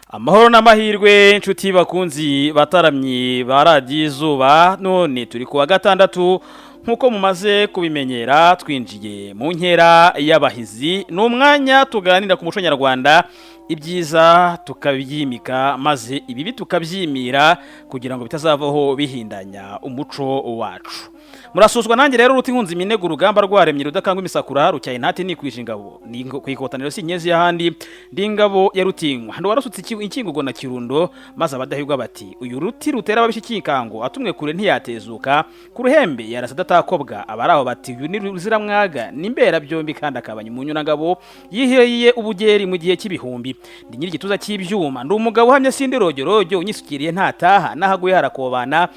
Amahoro n'amahirwe, inshuti bakunzi bataramyi ba Radiyo Izuba. None turi kuwa gatandatu, nk'uko mumaze kubimenyera, twinjiye mu nkera y'abahizi. Ni umwanya tuganira ku muco nyarwanda, ibyiza tukabyimika maze ibibi tukabyimira kugira ngo bitazavaho bihindanya umuco wacu. Murasuzwa nanjye rero, Ruti Nkunzi Iminega, urugamba rwaremye, rudakangwa imisakura, rucyaye intati nikwije ingabo ku ikotaniro, si inkezi y'ahandi, ndi ingabo ya Rutinywa, ndi warasutse inkingugo na Kirundo, maze abadahigwa bati: "Uyu ruti rutera ababisha ikinkango, atumwe kure ntiyatezuka, ku ruhembe yarasa adatakobwa." Abari aho bati: "Uyu ni Ruziramwaga, ni mberabyombi kandi akabanya umunyurangabo, yiheye ubugeri mu gihe cy'ibihumbi." Ndi nyiri igituza cy'ibyuma, ndi umugabo uhamye, sindi rojyorojyo, unyisukiriye ntataha, n'ahaguye harakobana,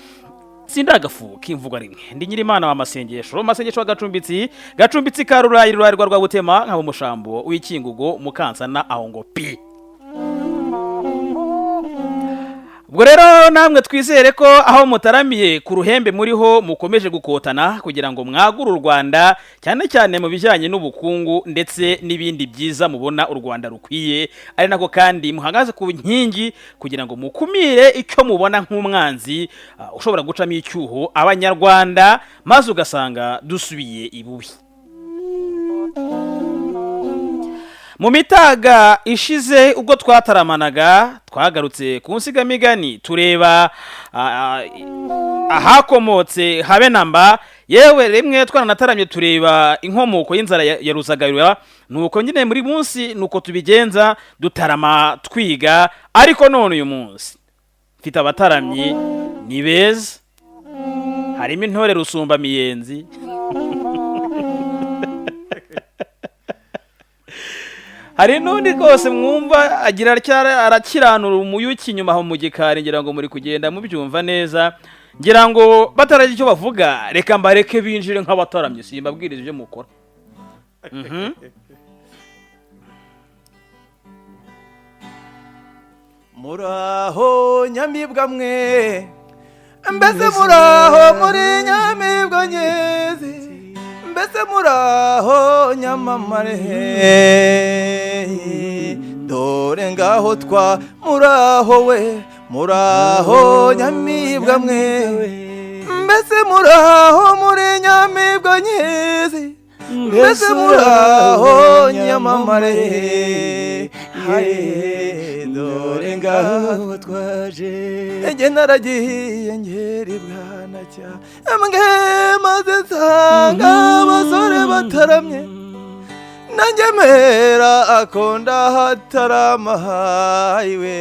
sindagafu k'imvugo rimwe. Ndi nyirimana wa Masengesho, Masengesho wa Gacumbitsi, Gacumbitsi ka Rurayi, Rurayi rwa Rwabutema, nkaba umushambo w'ikingugo Mukansana aho ngo pi. Ubwo rero namwe twizere ko aho mutaramiye ku ruhembe muriho mukomeje gukotana kugira ngo mwagure u Rwanda, cyane cyane mu bijyanye n'ubukungu ndetse n'ibindi byiza mubona u Rwanda rukwiye, ari nako kandi muhagaze ku nkingi kugira ngo mukumire icyo mubona nk'umwanzi ushobora gucamo icyuho Abanyarwanda, maze ugasanga dusubiye ibubi. Mu mitaga ishize ubwo twataramanaga, twagarutse ku nsigamigani, tureba ahakomotse habe namba. Yewe, rimwe twaranataramye tureba inkomoko y'inzara ya Ruzagarura. Nuko nyine muri munsi nuko tubigenza, dutarama twiga. Ariko none uyu munsi mfite abataramyi ni beza, harimo intore Rusumba Miyenzi, hari n'undi rwose mwumva agira atya arakiranura umuyuki inyuma aho mu gikari. Ngira ngo muri kugenda mubyumva neza. Ngira ngo bataragira icyo bavuga, reka mbareke binjire nk'abataramye, simbabwiriza ibyo mukora. Muraho nyamibwa mwe, mbese muraho muri nyamibwa nyezi, mbese muraho nyamamare, dore ngaho twa muraho we, muraho nyamibwa mwe, mbese muraho muri nyamibwa nyezi, mbese muraho nyamamare, haye dore ngaho twaje. Njye naragiye ngera ibwanacya mbwe, maze nsanga abasore bataramye, nanjye mpera akunda hatarama, hayiwe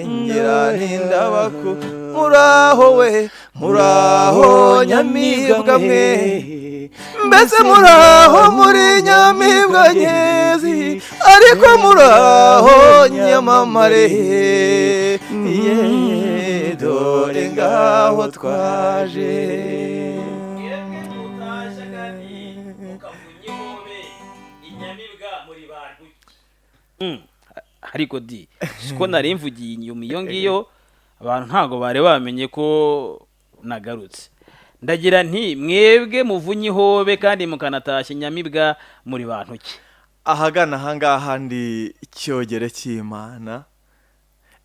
ngira ntindabaku. Muraho we, muraho nyamibwa mwe, mbese muraho muri nyamibwa nyezi, ariko muraho nyamamare, ye dore ngaho twaje. Ariko di siko nari mvugiye inyuma iyo ngiyo, abantu ntabwo bari bamenye ko nagarutse. Ndagira nti: mwebwe muvunye ihobe kandi mukanatashya inyamibwa, muri bantu ki? Ahagana ahangaha ndi Icyogere cy'Imana,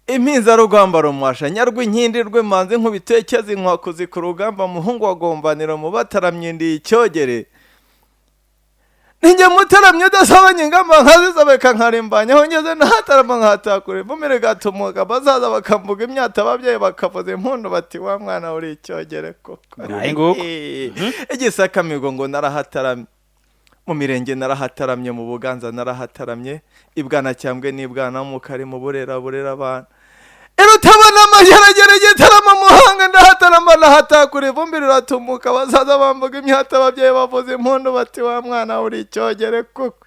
impinzarugamba, rumasha nyarw'inkindi, rw'imanzi nk'ubitekeza inkwakuzi ku rugamba, muhungu wagombanira mu bataramye, ndi icyogere. Ninjye mutaramye udasabanye ingamba, nkazisabeka nkarimbanya, aho ngeze nahatarama nkahatakura ivumire gatumuka, bazaza bakamvuga imyata, ababyeyi bakavuza impundu bati: "Wa mwana uri icyogere koko." Ngahe nguko. Igisakamigo ngo narahataramye mu mirenge, narahataramye mu Buganza, narahataramye ibwanacyambwe n'ibwana mukari mu Burera, burera abana irutabona amageragere, Gitarama, Muhanga, ndahatarama ndahatakura ivumbi riratumuka, bazaza bambuga imyata, ababyeyi bavuza impundu bati: "Wa mwana uri icyogere koko."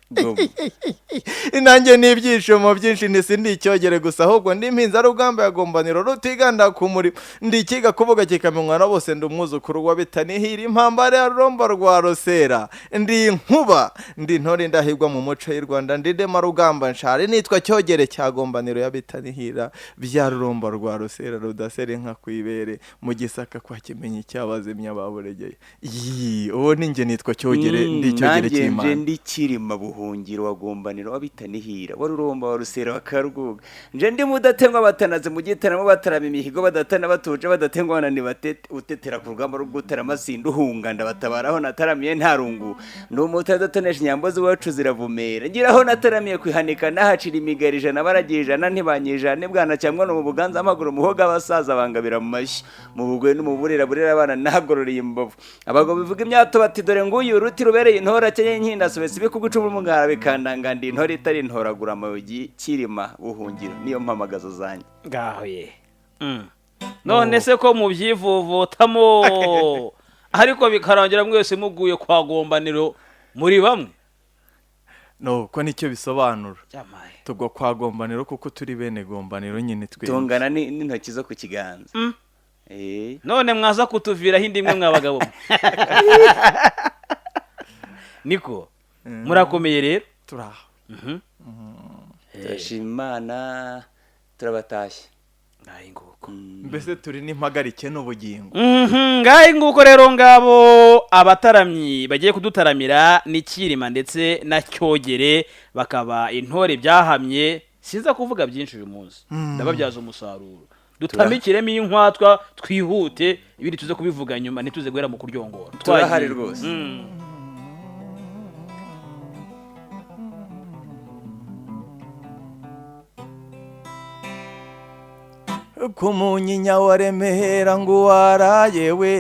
Nanjye ni ibyishimo byinshi, ntisi ndi icyogere gusa, ahubwo ndi impinzarugamba ya Gombaniro Rutiganda ku murimo, ndi ikiga kuvuga kikamenywa na bose, ndi umwuzukuru wa Bitanihira impambara ya Rurombo rwa Rusera, ndi inkuba, ndi intore indahigwa mu muco y'u Rwanda, ndi Ndemarugamba nshari, nitwa Cyogere cya Gombaniro ya Bitanihira bya Rurombo rwa Rusera, rudasera inka ku ibere mu Gisaka kwa Kimenyi cyabazimya baburegeye. Yii, uwo ni njye, nitwa Cyogere, ndi icyogere Nanjye nje cy'Imana. Ndi Kirima Buhungiro wa Gombaniro wa Bitanihira wa Ruromba wa Rusera wa Karuguga, nje ndi mudatengwa batanaze mu gitaramo batarama imihigo badatana batuje badatengwa banani batete utetera ku rugamba rwo gutera amasinda uhunga ndabatabaraho nataramiye nta rungu, ndi umutadatenesha inyambo z'iwacu ziravumera, ngiraho nataramiye kwihanika nahacira imigari 100 baragiye 100 ntibanyijana bwana cyangwa no mu Buganza amaguru muhoga abasaza bangabira mu mashyi mu Bugwe no mu Burera burera abana nahagororeye imbavu abagabo bivuga imyato bati dore nguyu uruti rubereye intora akenyeye inkinda sobetse ibikugu icumi umugara bikandanga, ndi intore itari intoragura amayogi. Kirima Buhungiro niyo mpamagazo zanjye. Ngaho ye. None se ko mubyivovotamo ariko bikarangira mwese muguye kwa Gombaniro muri bamwe? No ko nicyo bisobanura. Byamaye. Tugwa kwa Gombaniro kuko turi bene Gombaniro nyine twembi. Tungana n'intoki zo ku kiganza. None mwaza kutuviraho indi imwe mwa bagabo mwe. Niko murakomeye rero? Turaho. Turashima Imana, turabatashye. Ngahe nguko. Mbese turi n'impagarike n'ubugingo. Ngahe nguko rero, ngabo abataramyi bagiye kudutaramira ni Kirima ndetse na Cyogere, bakaba intore byahamye. Sinza kuvuga byinshi uyu munsi, ndababyaza umusaruro, dutamikiremo inkwatwa twihute, ibindi tuze kubivuga nyuma, ntituze guhera mu kuryongora. Turahari Twagiye. rwose. Ku Munyinya wa Remera ngo waraye we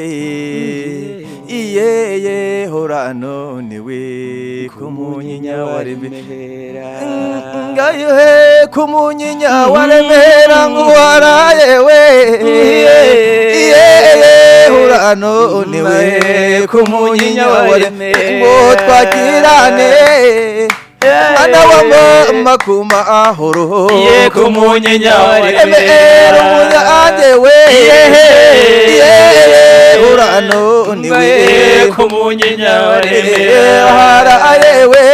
iyeye hora none we, ku Munyinya wa Remera ngayo he, ku Munyinya wa Remera ngo waraye we iyeye hora none we, ku Munyinya wa Remera ngo twakirane mwana wa mama kuma ahoro. Iye, ku Munyinya wa Remera umunyange we iye urano ni we. Iye, ku Munyinya wa Remera. Haraye we.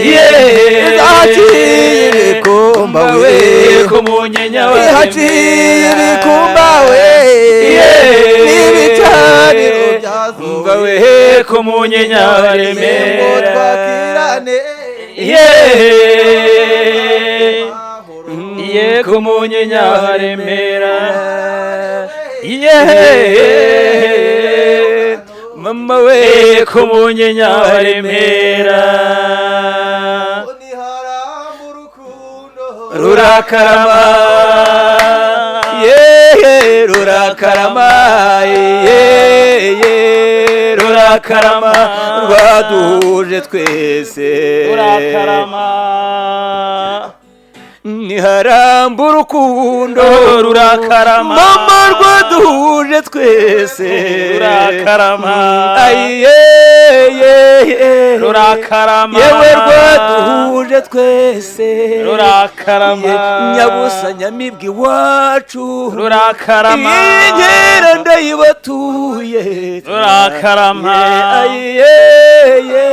Iye. Haciye ibikumba we. Iye, ku Munyinya wa Haciye Remera. ibikumba we. Iye. N'ibicaniro byazo we ku Munyinya wa Remera. Ngo twakirane. Iye. Iye, ku Munyinya wa Remera. Iye. Mama we. Iye, ku Munyinya wa Remera. Rurakarama yeee, rurakarama yeee, rurakarama rwaduhuje twese. Rurakarama. Ntiharamba urukundo. Rurakarama. Mama rwaduhuje twese. Rurakarama. Ayeyeye. Rurakarama. Yewe rwaduhuje twese. Rurakarama. Nyabusa nyamibwa iwacu. Rurakarama. Iyi nkera ndayibatuye. Rurakarama. Ayeyeye.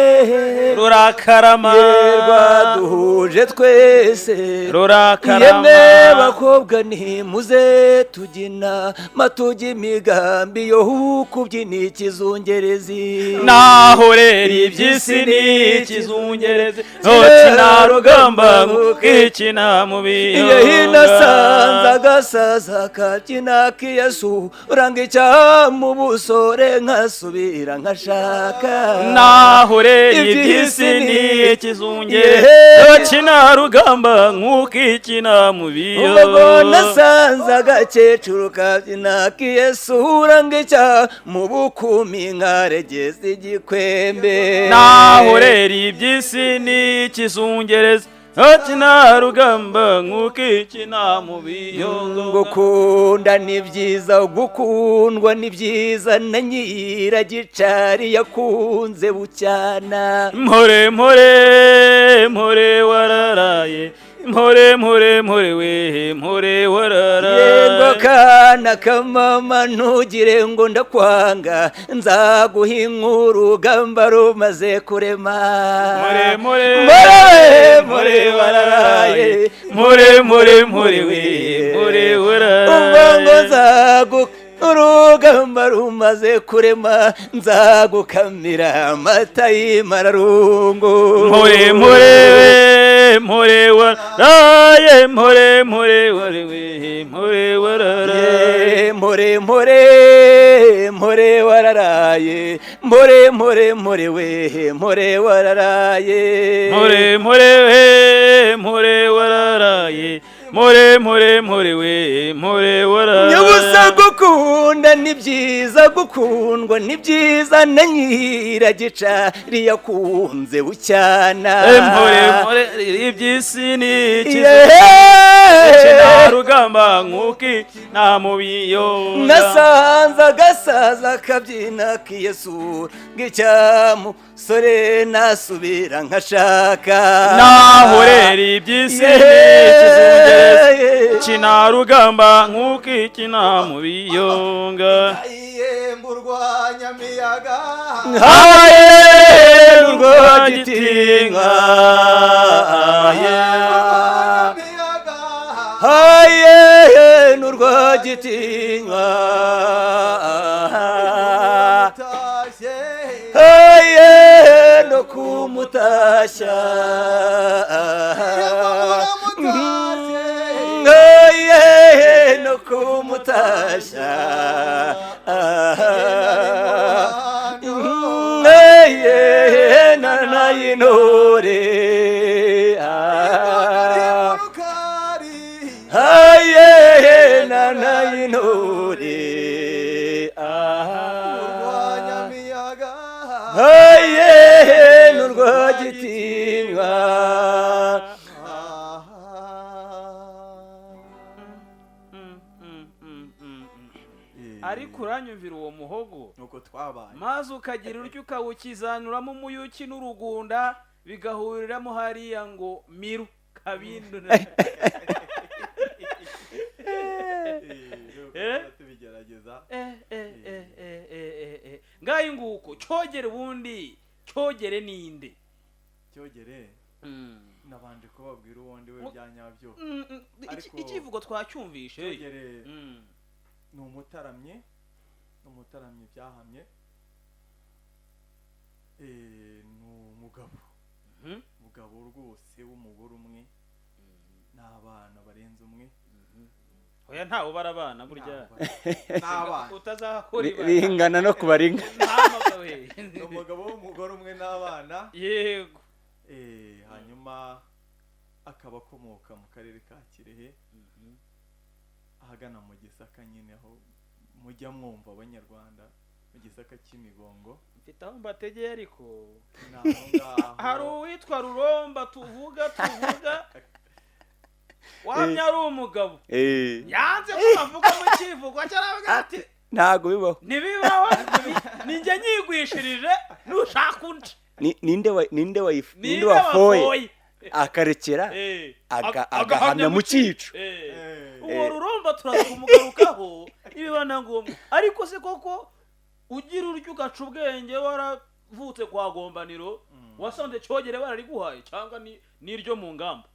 Rurakarama. Ye rwaduhuje twese. Rurakarama. Yemwe bakobwa ntimuze tugina matujya imigambi yo kubyina ikizungerezi. Naho rero iby'isi ni ikizungerezi, ntukina rugamba nk'ukikina mu Iyo hino asanze biyunga. Agasaza kabyina kiyesu uranga icyaha mu busore nkasubira nkashaka. Naho rero Iby'isi iby'isi ni ni ikizungerezi, ntukina rugamba nk'ukikina mu Ubwo biyunga. Nasanze agakecuru kabyina kiyesu uranga icyaha mu bukumi nkaregeza igikwembe. Naho rero iby'isi ni ikizungerezi. Akina rugamba nk'uko ikina mu biyongo. Gukunda ni byiza, gukundwa ni byiza, na Nyiragicari yakunze Bucyana. Mpore mpore mpore wararaye, mpore mpore mpore we, mpore wararaye. Yego kana kamama, ntugire ngo ndakwanga, nzaguha inkuru urugamba rumaze kurema. Mpore mpore mpore mpore wararaye, mpore mpore mpore we, mpore umva ngo wararaye. Nzagu urugamba rumaze kurema, nzagukamira amata y'imararungu. Mpore mpore we, mpore wararaye, mpore mpore mpore we, mpore wararaye. Ye, mpore mpore mpore wararaye, mpore mpore mpore we, mpore wararaye. Mpore mpore we, mpore wararaye, mpore mpore mpore we, mpore wararaye. Nyabusa gukunda ni byiza, gukundwa ni byiza, na Nyiragicari yakunze Bucyana. Mpore mpore, iby'isi ni ikize Yeah. rugamba nk'uko nta mubiyonga. Nasanze agasaza kabyina kiyesura ng'icyamusore, nasubira nkashaka. Naho rero iby'isi ni ikizungerezi, kina rugamba nk'uko ikina mu biyonga. Ayiyemburwa nyamiyaga. Haye Rwagitinka. Nyamiyaga. Haye n'Urwagitinywa. Utashye. Haye no kumutashya. Uramutashye. Haye no kumutashya. Haye nanayintore. Rukari. Haye nanayintore. Urwanyamiyaga. Haye n'Urwagitinywa. Ariko uranyumvira uwo muhogo? Nuko twabaye. Maze ukagira uryo ukawukizanuramo umuyuki n'urugunda, bigahuriramo hariya ngo miru kabindu. Eh? Tubigerageza. Ngaho nguko Cyogere, ubundi Cyogere ninde? Cyogere nabanje kubabwira uwundi we bya nyabyo. Ariko- Ikivugo twacyumvishe. Cyogere ni umutaramyi, ni umutaramyi byahamye. Ni umugabo, umugabo rwose w'umugore umwe n'abana barenze umwe. Oya, ntawe ubara abana burya. N'abana. Utazakora ibara. Bingana no kubaringa. Ntahamagawe. Ni umugabo w'umugore umwe n'abana. Yego. Hanyuma akaba akomoka mu karere ka Kirehe, ahagana mu Gisaka nyine, aho mujya mwumva abanyarwanda mu Gisaka cy'Imigongo. Mfite aho mbategeye ariko. Ni aho ngaho. Hari uwitwa Ruromba, tuvuga wamye ari umugabo, yanze ko bavuga mu kivugo cyaravuga ati: Ntabwo bibaho. "Ntibibaho, ni njye nyigwishirije, nushaka unce." Ninde Ninde wafoye wafoye? Akarekera Agahamya agahamya mu cyico. Uwo Ruromba turaza kumugarukaho nibiba na ngombwa. Ariko se koko ugira uryo ugaca ubwenge, waravutse kwa Gombaniro, wasanze Cyogere barariguhaye cyangwa ni n'iryo mu ngamba?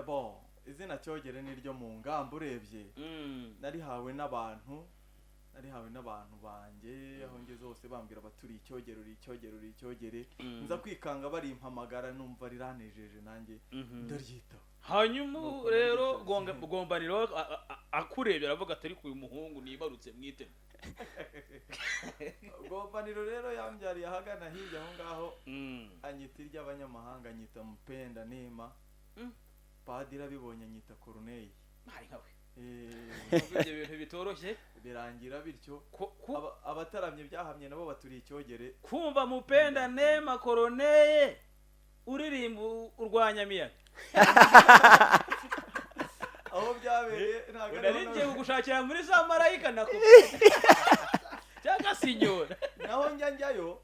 Bon, izina Cyogere ni iryo mu ngamba urebye. Narihawe n'abantu banjye aho ngeze hose, bambwira bati: "Uri Icyogere, uri Icyogere, uri Icyogere." Nza kwikanga barimpamagara, numva riranejeje, nanjye ndaryitaho. Hanyuma Nuko rero naryo Gombaniro akurebye aravuga ati: "Ariko uyu muhungu nibarutse mwite." Gombaniro rero yambyariye ahagana hirya aho ngaho, anyita iry'abanyamahanga, anyita Mupenda Nema. Padiri abibonye anyita Koruneyi. Hari nkawe. Nubwo ibyo bintu bitoroshye. Birangira bityo. Abataramye byahamye nabo baturiye Icyogere. Kumva Mupenda Nema Koroneye. Uririmba urwanya miyaga. Aho byabereye ntabwo Nari ariho. ngiye kugushakira muri za marayika nako cyangwa sinyora. Naho njya njyayo.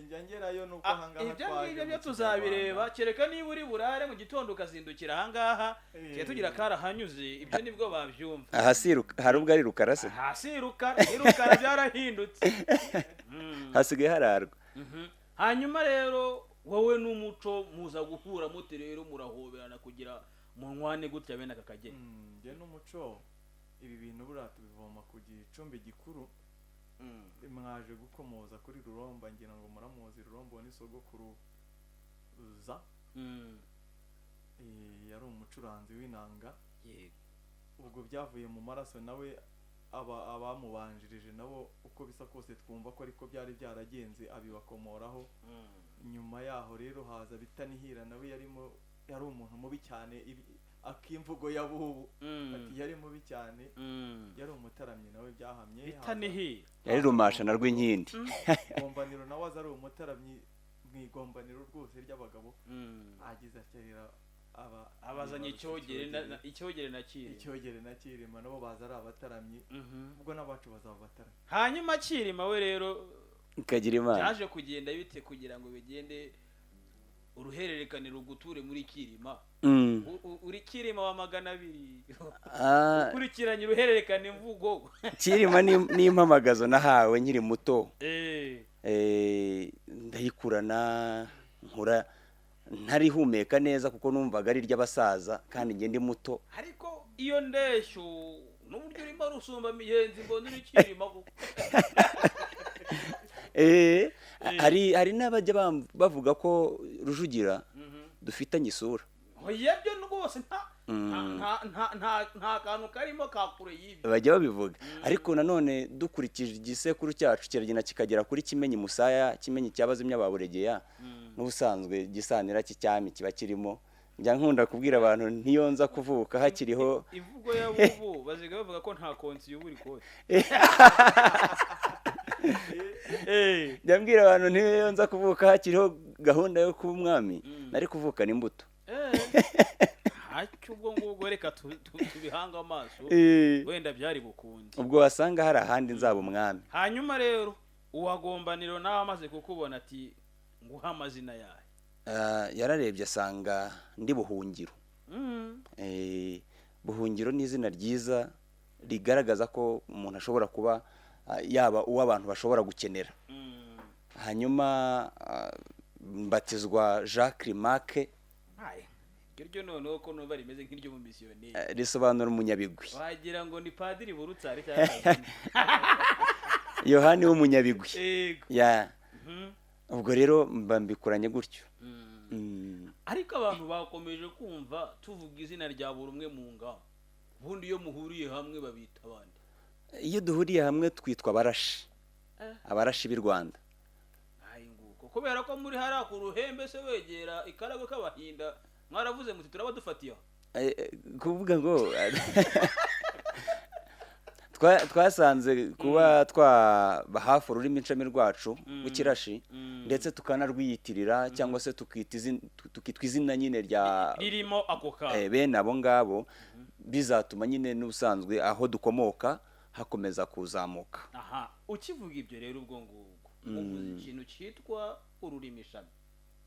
Njya ngerayo nuko ahangaha Ibyo twaje ngibyo mu byo Kinyarwanda. Tuzabireba, kereka niba uri burare mu gitondo ukazindukira ahangaha, tujya tugira karahanyuze, ibyo nibwo babyumva. Aha si hari ubwo ari rukara se? Hasi rukara, rukara byarahindutse. Hasigaye hararwa. Hanyuma rero wowe n'umuco muza guhura mute rero, murahoberana kugira munywane gutya bene aka kageni? Njye n'umuco, ibi bintu buriya tubivoma ku gicumbi gikuru. Mwaje gukomoza kuri Ruromba, ngira ngo muramuzi. Ruromba ni sogokuru za yari umucuranzi w'inanga. Ubwo byavuye mu maraso, nawe aba abamubanjirije nabo uko bisa kose twumva ko ariko byari byaragenze, abibakomoraho. Nyuma yaho rero haza Bitanihira, nawe yarimo yari umuntu mubi cyane, akimvugo ya bubu ati yari mubi cyane, yari umutaramyi nawe byahamye. Bitanihira. Yari Rumasha na Rwinkindi. Gombaniro nawe aza ari umutaramyi mu igombaniro rwose ry'abagabo. Agize atya aba Abazanye icyogere icyogere na Cyirima. Icyogere na Cyirima nabo baza ari abataramyi. Ubwo n'abacu bazaba abataramyi. Hanyuma Cyirima we rero Ikagira Imana. byaje kugenda bite kugira ngo bigende uruhererekane ruguture muri Cyirima? Uri Cyirima wa 200, ukurikiranye uruhererekane mvugo. Cyirima ni impamagazo nahawe nkiri muto. Ndayikurana, nkura ntarihumeka neza kuko numvaga ari iry'abasaza kandi njye ndi muto. Ariko iyo ndeshyo n'uburyo urimo rusumba migenzi, mbona uri Cyirima koko. Hari n'abajya bavuga ko Rujugira dufitanye isura. Oya, byo rwose nta nta kantu karimo ka kure y'ibyo. Bajya babivuga, ariko nanone dukurikije igisekuru cyacu kiragenda kikagera kuri Kimenyi Musaya, Kimenyi cyabazimya ba Buregeya. N'ubusanzwe igisanira cy'icyami kiba kirimo. Njya nkunda kubwira abantu ntiyo nza kuvuka hakiriho. Imvugo ya bubu baziga bavuga ko nta konsi yubura ikoti. Njya mbwira abantu ntiyo nza kuvuka hakiriho gahunda yo kuba umwami, nari kuvukana imbuto. Ntacyo, ubwo ngubwo reka tubihange amaso. Wenda byari bukunde. Ubwo wasanga hari ahandi nzaba umwami. Hanyuma rero uwagombaniro nawe amaze kukubona ati nguha amazina yawe? Yararebye asanga ndi Buhungiro. Buhungiro ni izina ryiza rigaragaza ko umuntu ashobora kuba yaba uwo abantu bashobora gukenera. Hanyuma mbatizwa Jacques Rimake. Aye, iryo ryo noneho ko numva rimeze nk'iryo mu misiyoneri. Risobanura umunyabigwi. Wagira ngo ni padiri Burutsari cyangwa Kazungu. Yohani w'umunyabigwi. Yego. Ya. Ubwo rero mba mbikuranye gutyo. Ariko abantu bakomeje kumva tuvuga izina rya buri umwe mu ngamba, ubundi iyo muhuriye hamwe babita abandi? Iyo duhuriye hamwe twitwa abarashi. Abarashi b'i Rwanda. Ayi nguko, kubera ko muri hariya ku ruhembe se wegera ikarago k'abahinda, mwaravuze muti turaba dufatiye aho. Kuvuga ngo twasanze kuba twaba hafi ururimi nshami rwacu rw'ikirashi, ndetse tukanarwiyitirira cyangwa se tukitwa izina nyine rya ririmo ako kantu. Bene abo ngabo, bizatuma nyine n'ubusanzwe aho dukomoka hakomeza kuzamuka. Aha ukivuga ibyo rero, ubwo ngubwo uvuze ikintu cyitwa ururimi shami.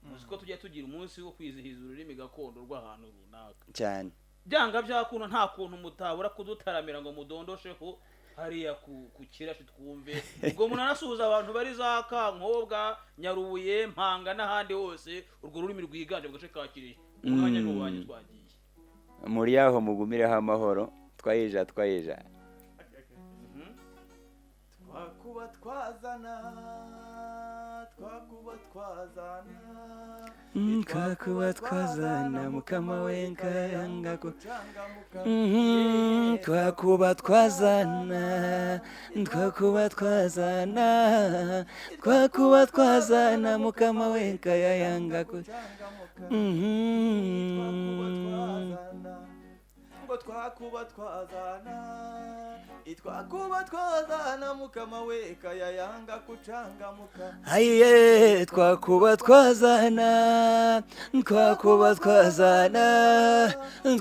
Muzi ko tujya tugira umunsi wo kwizihiza ururimi gakondo rw'ahantu runaka. Cyane. Byanga byakunda, nta kuntu mutabura kudutaramira ngo mudondosheho hariya ku kirashi twumve. Ubwo umuntu arasuhuza abantu bari za Kankobwa, Nyarubuye, Mpanga n'ahandi hose urwo rurimi rwiganje mu gace ka Kirehe. Umwanya ni uwanyu, twagiye. Muri yaho mugumireho amahoro, twayija twayija. Twakuba twazana, twakuba twazana. Twakuba twazana mukama wenkayanga Gucangamuka. Twakuba twazana, twakuba twazana, twakuba twazana mukama wenkayanga. Gucangamuka. Twakuba twazana, ngo twakuba twazana. Itwakuba twazana mukama we kayayanga kucangamuka. Ayiye, twakuba twazana, twakuba twazana,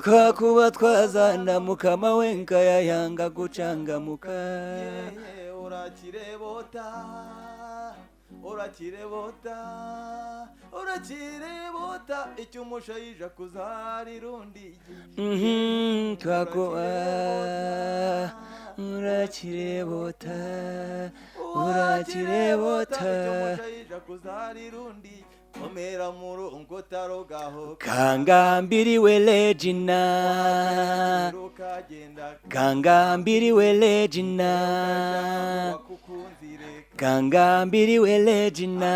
twakuba twazana mukama we nkayayanga gucangamuka. Ye, urakirebota, urakirebota, urakirebota icyo umushayija kuzarira undi. Twakuba urakirebota, urakirebota icyo umushayija kuzarira undi, komera murungo tarogaho. Kangambiriwe Regina. Ukagenda. Kangambiriwe Regina. Wakukunzire. Kangambiriwe Regina.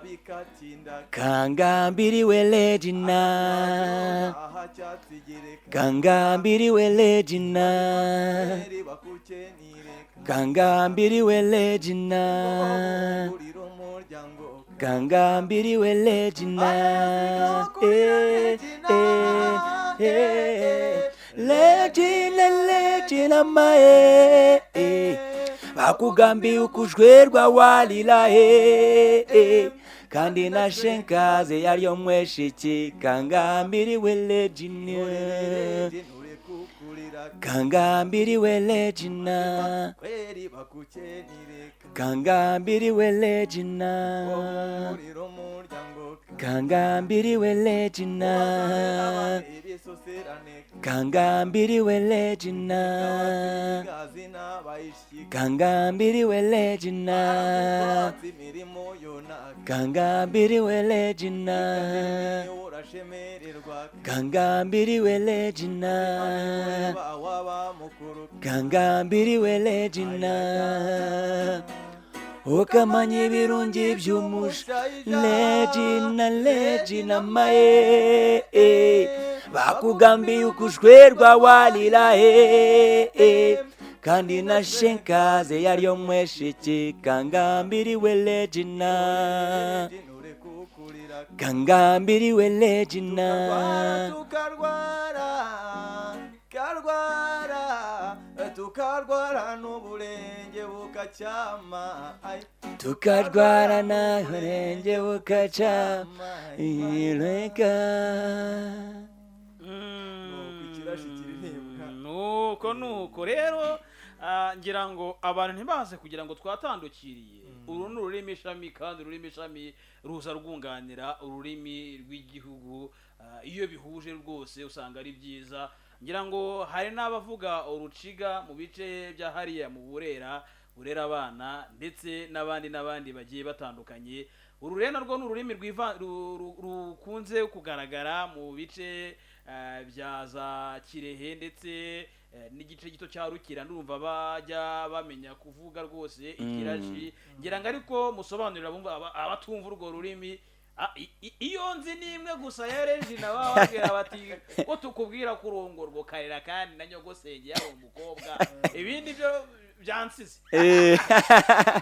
Bikatinda. Kangambiriwe Regina. Aha cyatsigereka. Kangambiriwe Regina. Bakukenire. Kangambiriwe Regina. Urira umuryango. Kangambiriwe Regina. Eh, eh, eh. Regina, Regina mae, eh. Bakugambiye ukujwerwa walira he, eh. Kandi na shenkaze yariyo mweshiki. Kangambiriwe Regina. Ure kukurira. Kangambiriwe Regina. Kweri bakukenire. Kangambiriwe Regina. Urira umuryango. Kangambiriwe Regina. Ibisoserane. Kangambiriwe Regina. Gazina bayishika. Kangambiriwe Regina. Imirimo yonaka. Kangambiriwe Regina. Urashemererwa. Kangambiriwe Regina. Waba mukuru. Kangambiriwe Regina. Ukamanya ibirungi by'umusha Regina, Regina mae, bakugambiye ukujwerwa walira he, kandi na shenkaze yariyo mweshiki. Kangambiriwe Regina. Ure kukurira. Kangambiriwe Regina. Tukarwara, karwara, tukarwara n'uburenge bukacyama. Ay, tukarwara n'abarenge bukaca ireka. Nuko ikirashi kiririmbwa. Nuko nuko rero, ngira ngo abantu ntibaze kugira ngo twatandukiriye. Uru ni ururimi ishami, kandi ururimi ishami ruza rwunganira ururimi rw'igihugu. Iyo bihuje rwose usanga ari byiza. Ngira ngo hari n'abavuga uruciga mu bice bya hariya mu Burera, burera abana, ndetse n'abandi n'abandi bagiye batandukanye. Uru rero narwo ni ururimi rukunze kugaragara mu bice bya za Kirehe ndetse n'igice gito cya Rukira. Ndumva bajya bamenya kuvuga rwose ikirashi. Ngira ngo ariko musobanurira abatumva urwo rurimi. Iyo nzi ni imwe gusa ya Regina, baba babwira bati ko tukubwira kurongorwa ukarira kandi na nyogosenge yari umukobwa, ibindi byo byansize.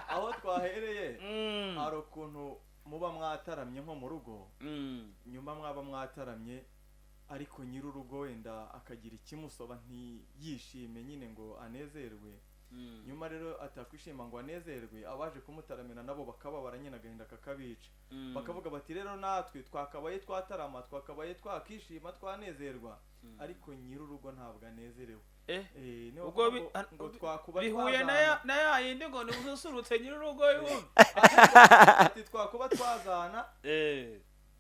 Aho twahereye, hari ukuntu muba mwataramye nko mu rugo, nyuma mwaba mwataramye ariko nyir'urugo wenda akagira ikimusoba ntiyishime nyine ngo anezerwe. Nyuma rero atakwishima ngo anezerwe, abaje kumutaramira nabo bakababara nyine, agahinda kakabica. Bakavuga bati rero natwe twakabaye twatarama, twakabaye twakishima, twanezerwa, ariko nyir'urugo ntabwo anezerewe. Niyo Ubwo ngo twakuba bihuye na twazana. na ya yindi ngo ni ususurutse nyir'urugo yumve. Ati twakuba twazana,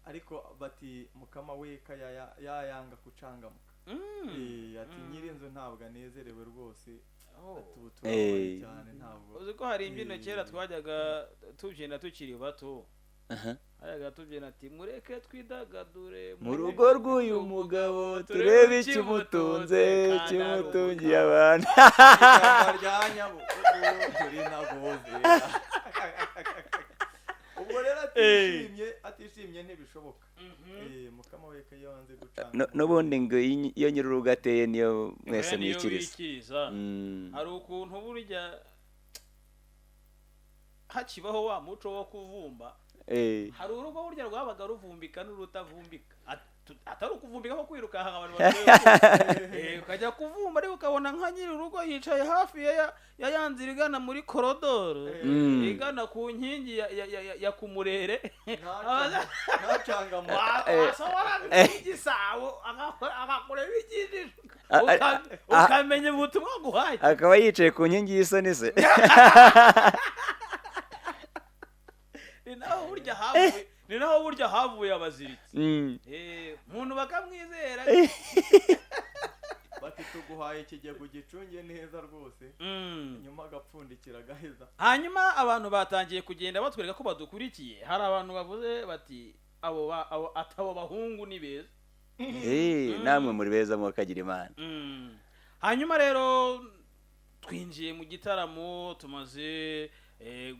ariko bati mukama we yayanga kucangamuka. Ati nyir'inzu ntabwo anezerewe rwose. Ati ubu turababaye cyane ntabwo. Uzi ko hari imbyino kera twajyaga tubyina tukiri bato? Hajyaga tubyina ati mureke twidagadure mu rugo rw'uyu mugabo turebe ikimutunze, kimutungiye abantu. Ishyamba rya Nyabugogo turi nagozera. Ubwo rero atishimye, atishimye ntibishoboka. Mukama we yanze gucanga. N'ubundi ngo iyo nyir'urugo ateye niyo mwese Niyo mwikiriza. wikiriza. Hari ukuntu burya hakibaho wa muco wo kuvumba. Hari urugo burya rwabaga ruvumbika n'urutavumbika. Atari ukuvumbika ko kwirukanka abantu batuye, ukajya kuvumba ariko ukabona nka nyiri urugo yicaye hafi ya ya nzira igana muri korodoro, igana ku nkingi ya kumurere. Ntacangamo. Wasohora igisabo agakureba ikijisho, ukamenya ubutumwa guhaye. Akaba yicaye ku nkingi y'isoni se. Ni naho burya havuye abaziritsi. Umuntu bakamwizera. Bati tuguhaye ikigega ugicunge neza rwose. Nyuma agapfundikira agaheza. Hanyuma abantu batangiye kugenda batwereka ko badukurikiye. Hari abantu bavuze bati abo atabo bahungu ni beza. Namwe muri beza mukagira Imana. Hanyuma rero twinjiye mu gitaramo, tumaze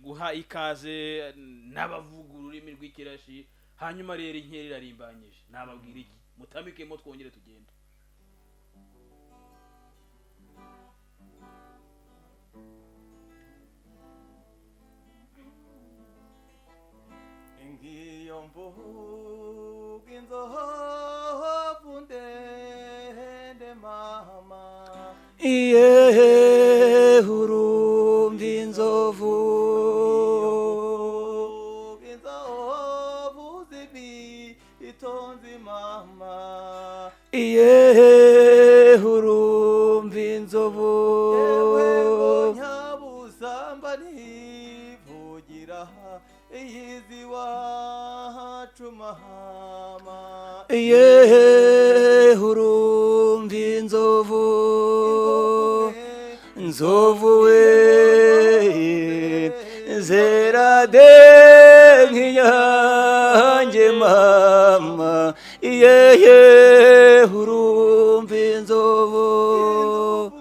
guha ikaze n'abavuga ururimi rw'ikirashi. Hanyuma rero inkera irarimbanyije, nababwira iki? Mutamikemo twongere tugende. Ngiyo mvuga inzovu ndende mama. Iye, urumva inzovu. Mvuga inzovu zibitonzi mama. Iye, urumva inzovu. Yewe ngo nyabusamba ntivugira iyizi wacu mama. Iye, urumva inzovu, nzovu we zerade nk'inyange mama. Iyehe, urumva inzovu,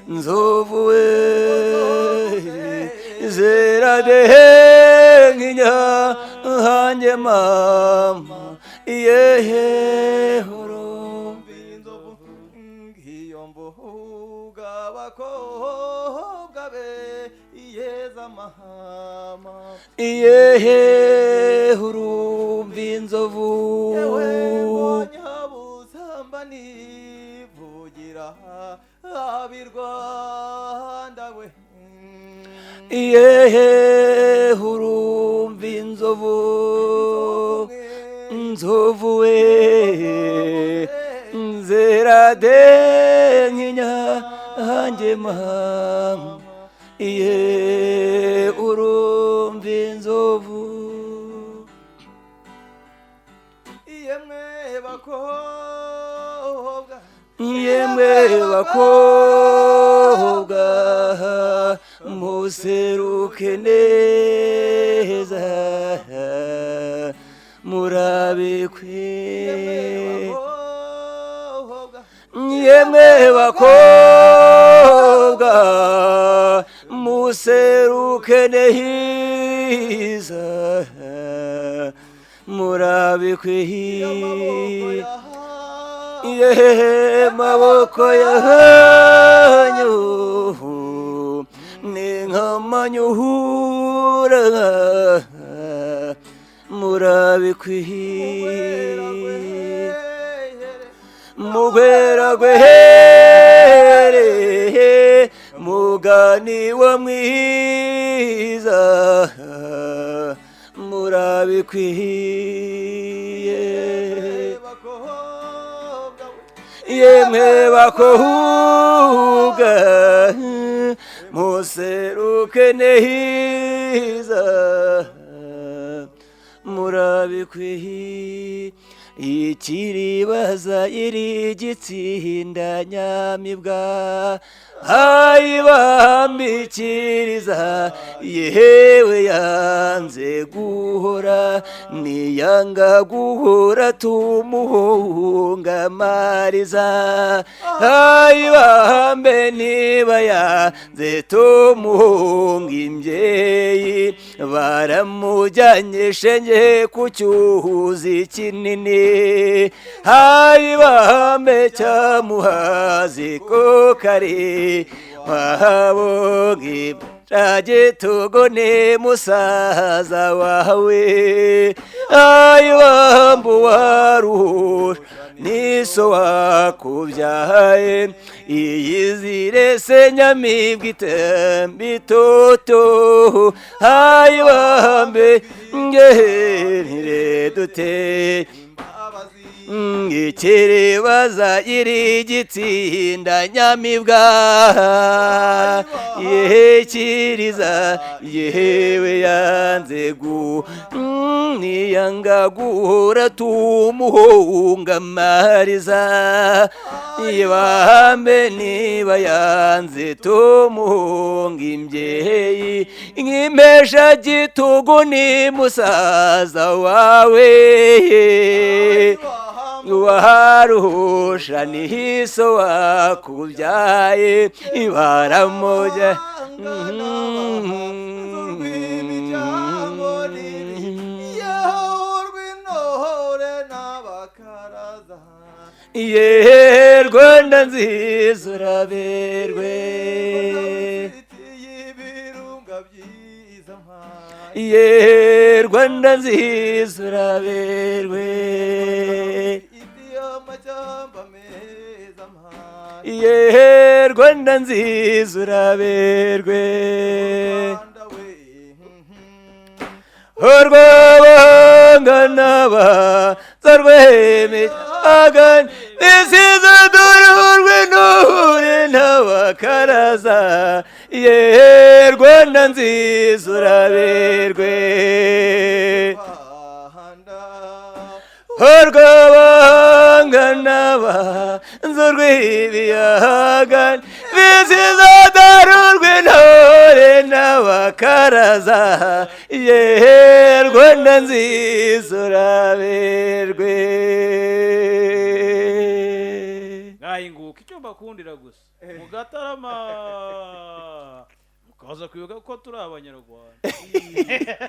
nzovu we zerade nk'inyange mama. Iyehe, urumva inzovu. Ngiyo mvuga abakobwa be iyeza mahama. Iyehe, urumva inzovu. Yewe ngo nyabusamba nivugira ab'i Rwanda we. Iyehe, urumva inzovu, nzovu we nzerade nk'inyange mama. Iye, urumva inzovu. Yemwe bakobwa. Yemwe bakobwa, museruke neza murabikwe. Yemwe bakobwa. Yemwe bakobwa, museruke neza murabikwe. Amaboko Ye maboko yanyu ni nk'amanyuhura murabikwiye. Mugwera gwehere mugani wa mwiza murabikwiye. Yemwe bakobwa, museruke neza murabikwiye. Ikiribaza iri gitsinda nyamibwa ayibambikiriza, yewe yanze guhora, niyanga guhora tumuhunga mariza. Ayibambe niba yanze tumuhunga imbyeyi, baramujyanye shenge ku cyuzi kinini. Ayibambe cyamuhazi ko kare Wabo ngitagitugone musaza wawe ayibambu waruhura niso wakubyaye iyizire se nyamibwa itemba itoto ayibambe ngehere dute ikiribaza iri gitsinda nyamibwa yekiriza yewe yanze gu niyanga guhora tumuhunga amariza ibambe niba yanze tumuhunga imbyeyi nk'impesha gitugu ni musaza wawe waruhusha niso wakubyaye ibaramoja ye Rwanda nziza uraberwe ye Rwanda nziza uraberwe ye Rwanda nziza uraberwe urwabangana zarwemejagana isize dururwe nure n'abakaraza ye Rwanda nziza uraberwe urwabangana nzurw'ibiyaga bisize darurwe ntore n'abakaraza ye Rwanda nziza uraberwe Ngayinguka icyo mbakundira gusa mugatarama mukaza kwibuka ko turi abanyarwanda.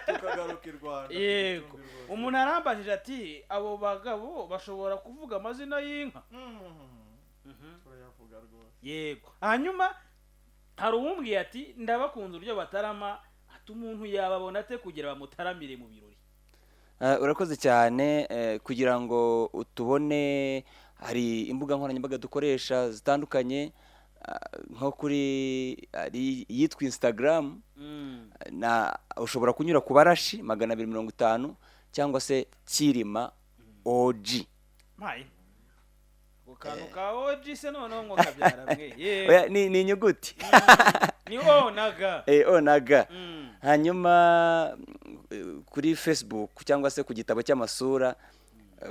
Tukagaruka i Rwanda. Yego, umuntu arambajije ati abo bagabo bashobora kuvuga amazina y'inka? Turayavuga rwose. Yego, hanyuma hari uwumbwiye ati ndabakunze uburyo batarama, ati umuntu yababona ate kugira bamutaramire mu birori? Urakoze cyane. Kugira ngo utubone hari imbuga nkoranyambaga dukoresha zitandukanye, nko kuri hari iyitwa Instagram, na ushobora kunyura ku Barashi 250 cyangwa se Kirima OG. Mpaye ako kantu ka OG se noneho ngo kabyara mwe yewe. Oya, ni inyuguti. Ni O na G. O na G. Hanyuma kuri Facebook cyangwa se ku gitabo cy'amasura,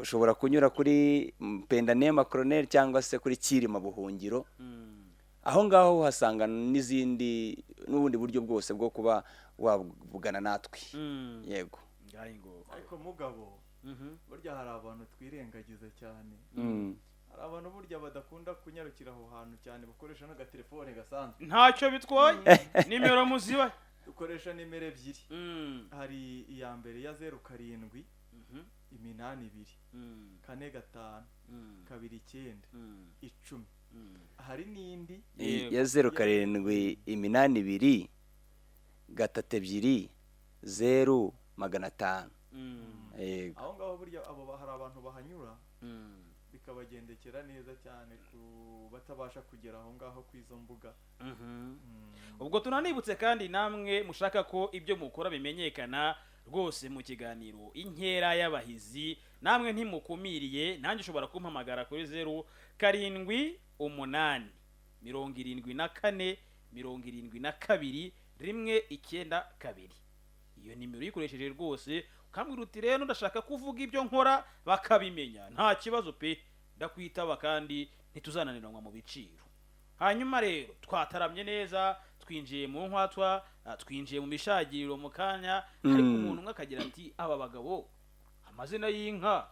ushobora kunyura kuri Mpendanema Colonel cyangwa se kuri Kirima Buhungiro. Aho ngaho uhasanga n'izindi n'ubundi buryo bwose bwo kuba wavugana natwe. Yego. Ngahinguka. Ariko mugabo, burya hari abantu twirengagiza cyane. Hari abantu burya badakunda kunyarukira aho hantu cyane, bakoresha n'agatelefone gasanzwe. Ntacyo bitwaye, nimero muziba. Dukoresha nimero ebyiri. Hari iya mbere ya 07 82 45 29 10. Hari n'indi Yego. Ya 07 82 3 2 0 500. Yego. Aho ngaho burya abo hari abantu bahanyura bikabagendekera neza cyane ku batabasha kugera aho ngaho ku izo mbuga. Ubwo tunanibutse kandi namwe mushaka ko ibyo mukora bimenyekana rwose mu kiganiro Inkera y'Abahizi, namwe ntimukumiriye, nanjye ushobora kumpamagara kuri 078 74 72 192. Iyo nimero uyikoresheje rwose ukambwira uti rero ndashaka kuvuga ibyo nkora bakabimenya, nta kibazo pe, ndakwitaba kandi ntituzananiranwa mu biciro. Hanyuma rero twataramye neza, twinjiye mu nkwatwa, twinjiye mu mishagiriro mu kanya, ariko umuntu umwe akagira ati aba bagabo amazina y'inka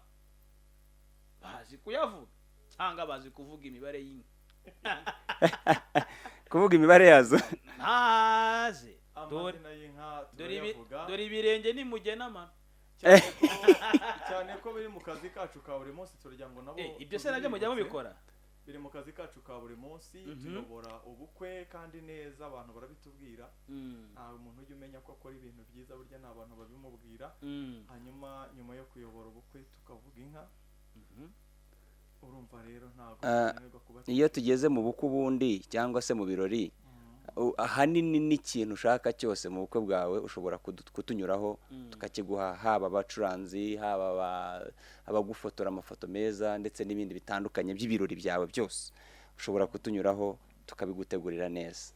bazi kuyavuga cyangwa bazi kuvuga imibare y'inka? Kuvuga imibare yazo? Ntaze dore Amazina y'inka dore ibi- turayavuga. Dore ibirenge nimugena amano. Cyane ko biri mu kazi kacu ka buri munsi, turagira ngo nabo Ibyo se nabyo mujya tubibutse. mubikora? Biri mu kazi kacu ka buri munsi. Tuyobora ubukwe kandi neza, abantu barabitubwira. Nta muntu ujya umenya ko akora ibintu byiza, burya ni abantu babimubwira. Hanyuma nyuma yo kuyobora ubukwe tukavuga inka. Urumva rero ntabwo tunanirwa kuba. Iyo tugeze mu bukwe ubundi cyangwa se mu birori, ahanini n'ikintu ushaka cyose mu bukwe bwawe ushobora kutunyuraho tukakiguha, haba abacuranzi, haba abagufotora amafoto meza, ndetse n'ibindi bitandukanye by'ibirori byawe byose ushobora kutunyuraho tukabigutegurira neza.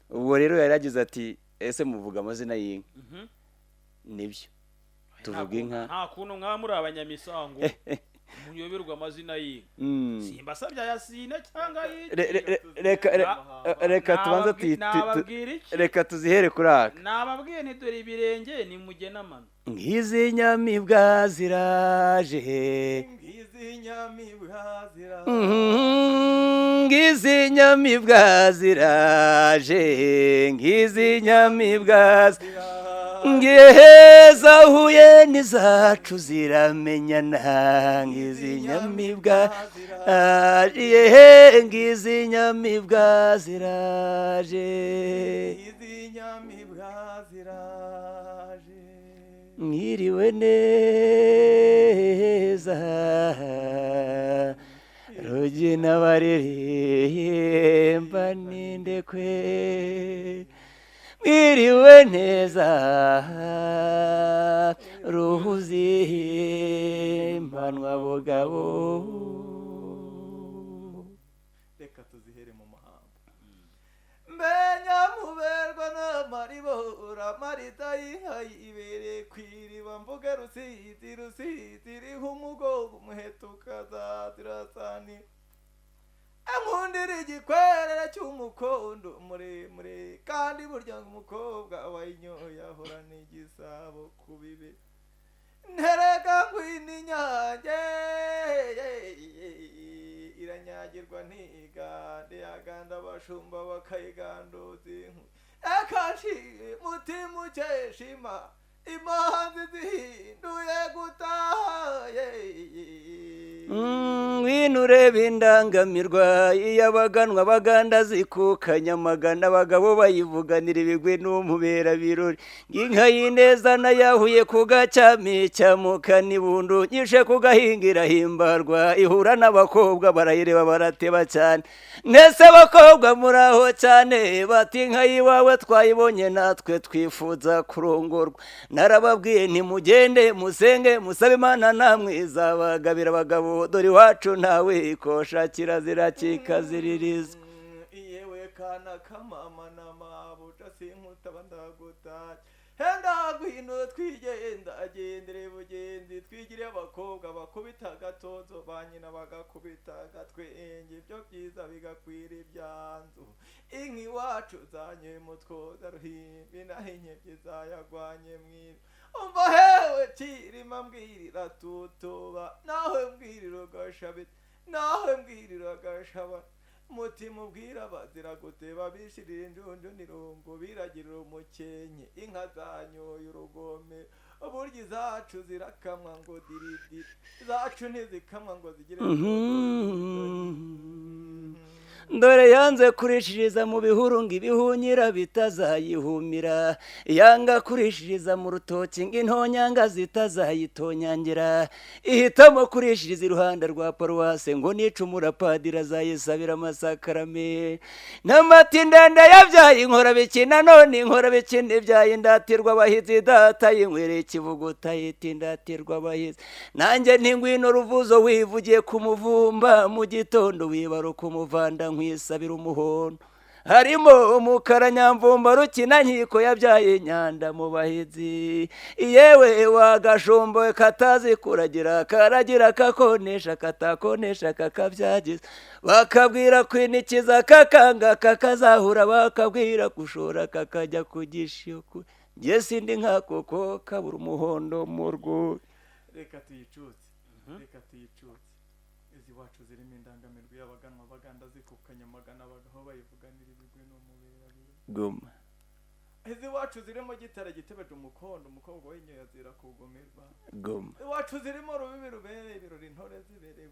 Ubwo rero yari yagize ati: "Ese muvuga amazina y'inka?" Nibyo, tuvuga inka. Nta kuntu mwaba muri abanyamisango muyoberwa amazina y'inka. Simbasabye ayasine cyangwa Reka tubanze Nababwira iki? Reka tuzihere kuri aka. Nababwiye nti dore ibirenge nimugena amano. Ngizi nyamibwa ziraje. Ngizi nyamibwa zira Ngizi nyamibwa ziraje, ngizi nyamibwa ngiheza huye n'izacu ziramenyana, ngizi nyamibwa yehe, ngizi nyamibwa ziraje. Ngizi nyamibwa ziraje. Mwiriwe neza, Rugina bariririmba n'indekwe, mwiriwe neza, Ruhuzi mpanwa bugabo. Reka tuzihere mu mahamba. Mbe nyamuberwa n'amaribora, marita y'inka yibereye ku iriba, mvuge Rusizi, Rusizi iriho umugogo, umuheto ukazazirasani, ankundira igikwerere cy'umukondo muremure, kandi burya ngo umukobwa wayinyoye ahorana igisabo ku bibe. Ntereka ngwino inyange iranyagirwa ntigande, yaganda abashumba bakayiganduza inkwi. Ekashi mutima ukeshima, imanzi zihinduye gutaha. Ngwino urebe indangamirwa iyo abaganwa baganda zikukanya amagana, abagabo bayivuganira ibigwi n'umubera birori. Inka y'ineza nayahuye ku gacyami cyamuka n'ibundu, nyishe ku gahinga irahimbarwa, ihura n'abakobwa barayireba barateba cyane. Mwese abakobwa muraho cyane? Bati: "Inka y'iwawe twayibonye, natwe twifuza kurongorwa." Narababwiye ntimugende musenge musabe Imana, namwe izabagabira abagabo, dore iwacu ntawe ikosha, kirazira kikaziririzwa. Yewe kana kamama na mabuja, sinkutaba ndagutaye, henda ngwino twigenda agendere bugenzi, twigire abakobwa bakubita agatozo, ba nyina bagakubita agatwenge, ibyo byiza bigakwira ibyanzu. Inka iwacu zanywe mutwoza ruhimbi, naho inkebyi zayagwanye mwiri. Umva hewe Kirima, mbwirira tutuba, nawe mbwirira ugashabita, nawe mbwirira agashabana, mutima ubwira bazira guteba, bishirira injunju n'irungu, biragirira umukenke. Inka zanyoye urugome, uburyo izacu zirakamwa ngo diridiri, izacu ntizikamwa ngo zigire. Dore yanze kurishiriza mu bihuru ngo ibihunyira bitazayihumira, yanga kurishiriza mu rutoki ngo intonyanga zitazayitonyangira, ihitamo kurishiriza iruhande rwa paruwase ngo nicumura padiri azayisabira amasakarame. N'amata ndende yabyaye inkorabikina, none inkorabikina ibyaye indatirwa abahizi, data yinywereye ikivuguta yita indatirwa abahizi. Nanjye ntingwino ruvuzo, wivugiye ku muvumba, mu gitondo wibaruka umuvanda, nkwisabira umuhondo harimo umukara. Nyamvumba rukina nkiko yabyaye nyanda mu bahizi, yewe wagashombo katazi kuragira, karagira kakonesha, katakonesha kakabyagiza, bakabwira kwinikiza kakanga kakazahura, bakabwira gushora kakajya kugishyuku. Njye sindi nkako kabura umuhondo mu rwuri. Reka tuyicutse, reka tuyicutse. Izi wacu zirimo indangamirwa y'abaganwa baganda zikukanya amagana, abagabo bayivuganira ibigwi n'umubera. Guma. Izi iwacu zirimo gitare gitebeje umukondo, umukobwa w'inyoya zira kugumirwa. Goma. Iwacu zirimo rubibi rubereye ibirori, intore zibereye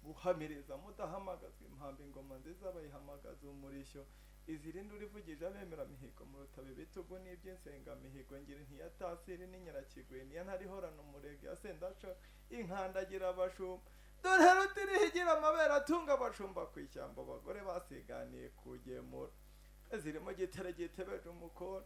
guhamiriza, mudahamagazwa impamba, ingoma nziza bayihamagaza umurishyo. Izirindi urivugije abemera mihigo mu rutabo, ibitugu n'iby'insengamihigo, ngira ntiyatasiri n'inyirakigwe, niya ntarihorana umurego ya sendaco inkandagira abashumba. Dore rutirihigira amabere atunga abashumba ku ishyamba, abagore basiganiye kugemura. Zirimo gitare gitebeje umukono,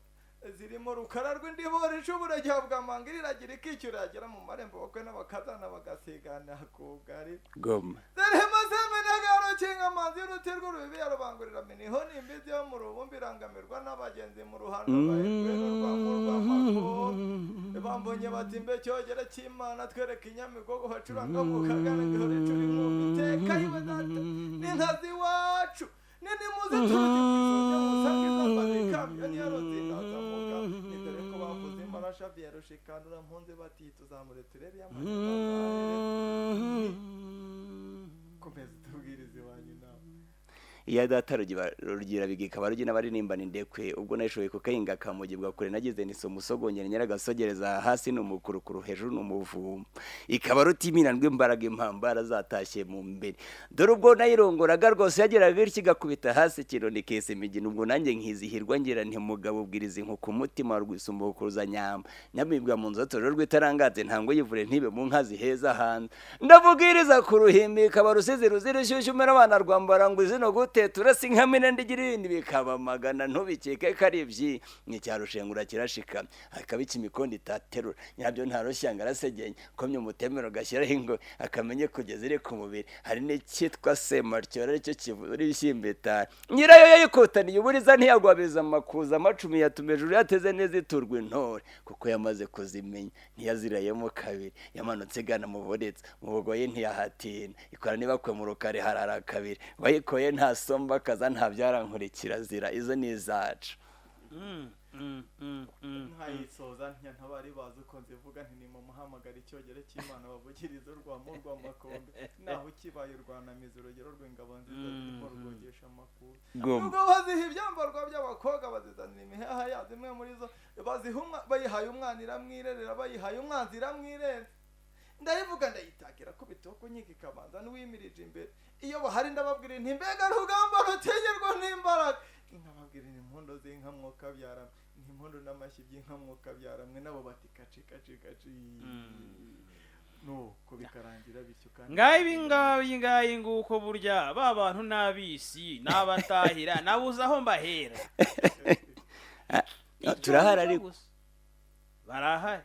zirimo rukara rw'indibori ishobora gihabwa iragira ikicyura, yagera mu marembo bakwe n'abakazana bagasigana kugari. Goma. Zirimo seminega rukinga amazi y'uruti rw'urubibi ya rubangurira miniho n'imbizi yo mu rubumbi, irangamirwa n'abagenzi mu ruhando rwahekwe rw'amakuru. Bambonye bati: "Mbe cyogere cy'Imana, twereke inyamigogo bacuranga mu kagana ngihora icura inkumbi iteka yiwe data n'inka z'iwacu nini, muze turuti ku isonga musange izambaza ikamyo niyo ruzindazamuka ni dore ko bavuze imbarasha ya rushikanura mpunze bati tuzamure turebe y'amanyarwanda." Komeza utubwirize iwanyu nawe. Iya data rugira bigika barugi n'abaririmbana indekwe, ubwo nashoboye kukahinga kamugibwa kure, nagize niso musogongera nyiragasogereza, hasi ni umukurukuru, hejuru ni umuvumba, ikaba rutiminanwa imbaraga impambara zatashye mu mbere. Dore ubwo nayirongoraga rwose yagera bityo igakubita hasi ikironi kesa imigina, ubwo nanjye nkizihirwa, ngira nti: "Mugabo ubwiriza inkuku umutima rwisumbukuruza nyamba nyamibwa mu nzu torero rw'itarangaze, ntango yivure ntibe mu nka ziheza hanze." Ndavugiriza ku ruhimbi, ikaba rusizi ruzira ishyushyu, umera abana rwambara ngo izino gute turasi nkamena ndigira ibindi bikaba magana, ntubikeke ko ari ibyi ni cyarushengura kirashika hakaba ikimikondo itaterura nyabyo, nta rushyanga arasegenya komye umutemero gashyiraho ingo akamenye kugeza iri ku mubiri. Hari n'icyitwa sematyo aricyo kivura ibishyimbo itari nyirayo yayikotaniye uburiza, ntiyagwabiza amakuza amacumi, yatuma ejuru yateze neza iturwa intore kuko yamaze kuzimenya, ntiyazirayemo kabiri, yamanutse igana mu buretse mu bugoyi, ntiyahatina ikora nibakwe mu rukari harara kabiri, wayikoye ntasomba kaza ntabyara kirazira, izo ni izacu. Nkayisoza ntya: ntabari bazi uko nzivuga, nti nimumuhamagara icyogere cy'Imana bavugiriza urwamo rw'amakombe, naho ukibaye urwanamiza urugero rw'ingabo nziza zirimo rwogesha amakuru. Goma. Ubwo baziha ibyambarwa by'abakobwa, bazizanira imiheha yazo, imwe muri zo baziha bayihaye umwana iramwirerera, bayihaye umwanzi iramwirenza. Ndayivuga ndayitakira kubita uko nkika ikabanza n'uwimirije imbere iyo bahari. Ndababwira nti: "Mbega rugamba rutegerwa n'imbaraga!" Nkababwira nti: "Impundu z'inka mwuka byaramwe, ni impundu n'amashyi by'inka mwuka byaramwe." Nabo bati: "Kaci kaci kaci." Nuko bikarangira bityo kandi. Ngaho ibi ngabi ngayi nguko, burya ba bantu n'abisi n'abatahira nabuze aho mbahera. Icyo Turahari nicyo ariko. gusa. Barahari.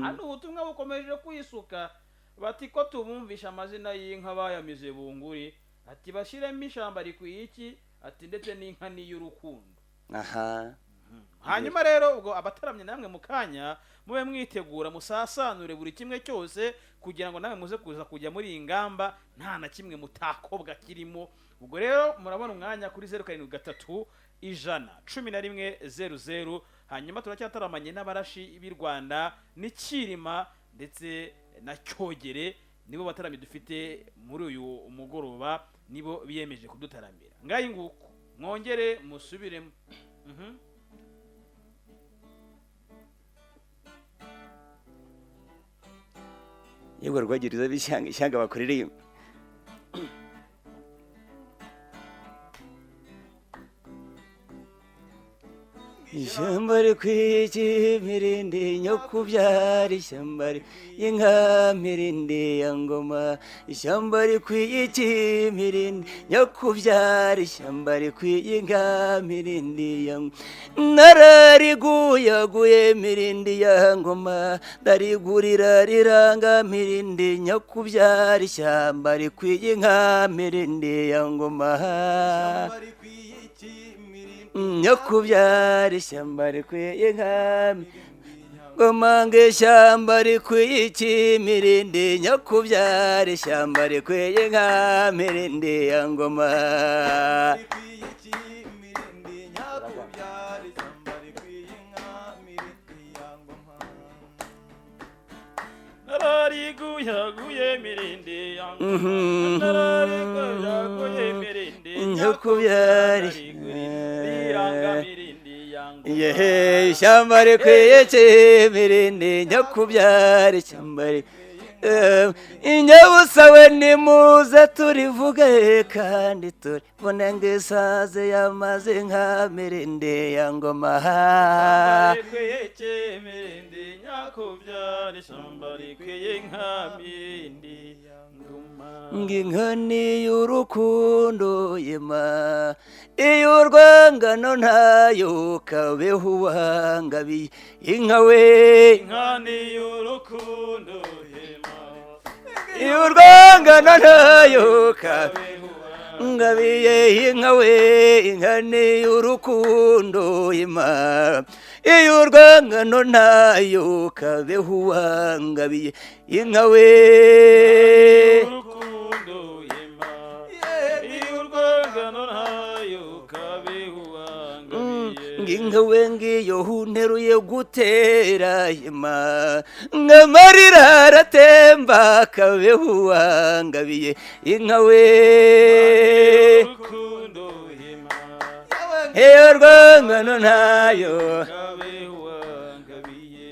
Hano ubutumwa bukomeje kwisuka, bati ko tubumvisha amazina y'inka bayamize bunguri, ati bashyiremo ishyamba rikwiye iki, ati ndetse n'inka n'iy'urukundo. Aha. Hanyuma rero ubwo abataramye namwe mu kanya mube mwitegura, musasanure buri kimwe cyose kugira ngo namwe muze kuza kujya muri iyi ngamba nta na kimwe mutakobwa kirimo. Ubwo rero murabona umwanya kuri 0731 111 00. Hanyuma turacyataramanye n'abarashi b'i Rwanda n'Icyirima ndetse na Cyogere, nibo bataramyi dufite muri uyu mugoroba, nibo biyemeje kudutaramira. Ngayi nguko mwongere musubiremo. Yewe rwagiriza b'ishyanga, ishyanga bakuririmba. Ishyamba rikwiye imirindi nyokubyara, ishyamba y'inka mirindi ya ngoma, ishyamba rikwiye imirindi nyokubyara, ishyamba rikwiye inka mirindi ya narariguyaguye mirindi ya ngoma, ndarigurira riranga mirindi nyokubyara, ishyamba rikwiye inka mirindi ya ngoma. Ishyamba rikwiye iki mirindi Nyokubyara, ishyamba rikwiye inka ngoma, ngo ishyamba rikwiye iki mirindi nyokubyara, ishyamba rikwiye inka mirindi ya ngoma. Rikwiye iki mirindi nyakubyara, ishyamba rikwiye inka mirindi ya ngoma. Narariguyaguye mirindi ya ngoma, narariguyaguye mirindi Nyokubyara. Riranga mirindi ya ngoma. Yehe, ishyamba rikwiye kimirindi nyakubyara ishyamba inyabusawe nimuze turivuge kandi turibone ngo isaze yamaze nka mirindi ya ngoma. Rikwiye kemirindi nyakubyara ishyamba rikwiye nka mirindi ya ngoma. Ng'inkoni y'urukundo yema iyo urwangano ntayo kabeho uwangabiye inka we. Inkani y'urukundo yema iyo urwangano ntayo kabeho ngabiye inka we. Inkani y'urukundo yema iyo urwangano ntayo kabeho uwangabiye inka we. Urukundo yema iyo urwangano ntayo kabeho uwangabiye. Nginka we ngiyo hunteruye gutera yema ngamarira aratemba kabeho uwangabiye inka we. Urukundo yema iyo rwangano ntayo kabeho uwangabiye.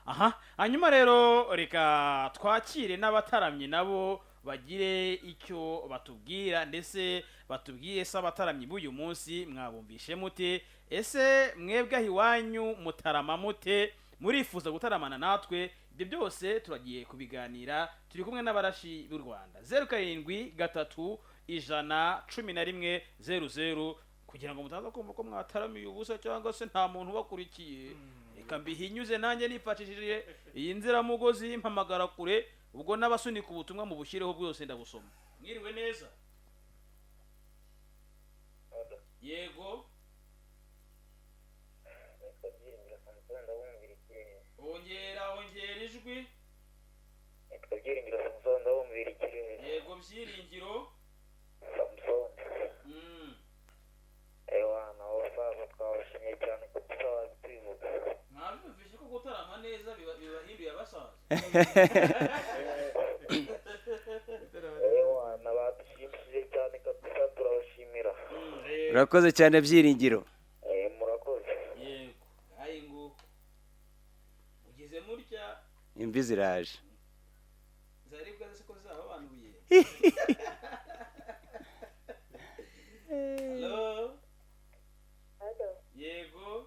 Aha hanyuma rero reka twakire n'abataramyi nabo bagire icyo batubwira, ndetse batubwiye se abataramyi b'uyu munsi mwabumvishe mute? Ese mwebwe aho iwanyu mutarama mute? Murifuza gutaramana natwe? Ibyo byose turagiye kubiganira turi kumwe n'abarashi b'u Rwanda. 073 100 11 00, kugira ngo mutaza kumva ko mwataramiye ubusa cyangwa se nta muntu ubakurikiye. Reka mbihinyuze nanjye nifashishije iyi nziramugozi mpamagara kure, ubwo n'abasunika ubutumwa mu bushyireho bwose ndabusoma. Mwiriwe neza? Yego. Ongera ongera ijwi. Nitwa Byiringiro Samusoni, ndabumvira Ikirehe. Yego Byiringiro. Samusoni. Ewa nabo basaza twabashimiye cyane ko tutabazi tubivuga. Mwabyumvise ko gutarama neza bibahinduye abasaza? Ewa nabadushimishije cyane kabisa, turabashimira. Urakoze cyane Byiringiro. Murakoze. Yego, ngayi nguko ugeze mutya. Imvi ziraje. Zaribwa zose ko zababanuye. Halo? Halo, Yego.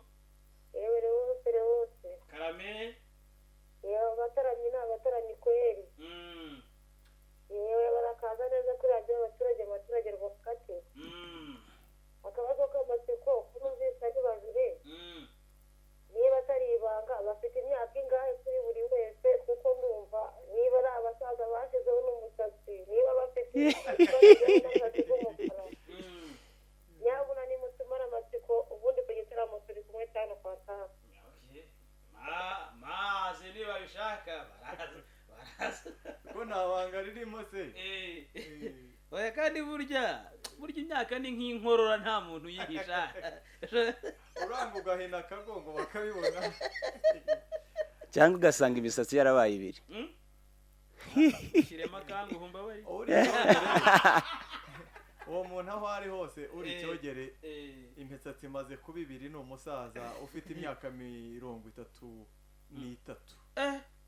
yewe rwose rwose. Karame. Yewe abataramyi ni abataramyi kweri. Yewe barakaza neza kuri radiyo y'abaturage mu baturage rwagati. Akabazo k'amatsiko kumvise ari babiri. Niba atari ibanga, bafite imyaka ingahe kuri buri wese? Kuko ndumva niba ari abasaza bashyizeho n'umusatsi, niba bafite n'umusatsi w'umukara. Nyabuna nimutumare amatsiko, ubundi ku gitaramo turi kumwe cyane kwa tanu. Okay. Maze niba bishaka baraza baraza. Ko nta banga ririmo se? Oya, kandi burya burya imyaka ni nk'inkorora, nta muntu uyihisha. Uranga ugahina akagongo bakabibona. Cyangwa ugasanga imisatsi yarabaye ibiri. Shyiremo akanguhu mbabari. Uri icyogere, uwo muntu aho ari hose uri icyogere, imisatsi imaze kuba ibiri, ni umusaza ufite imyaka 33.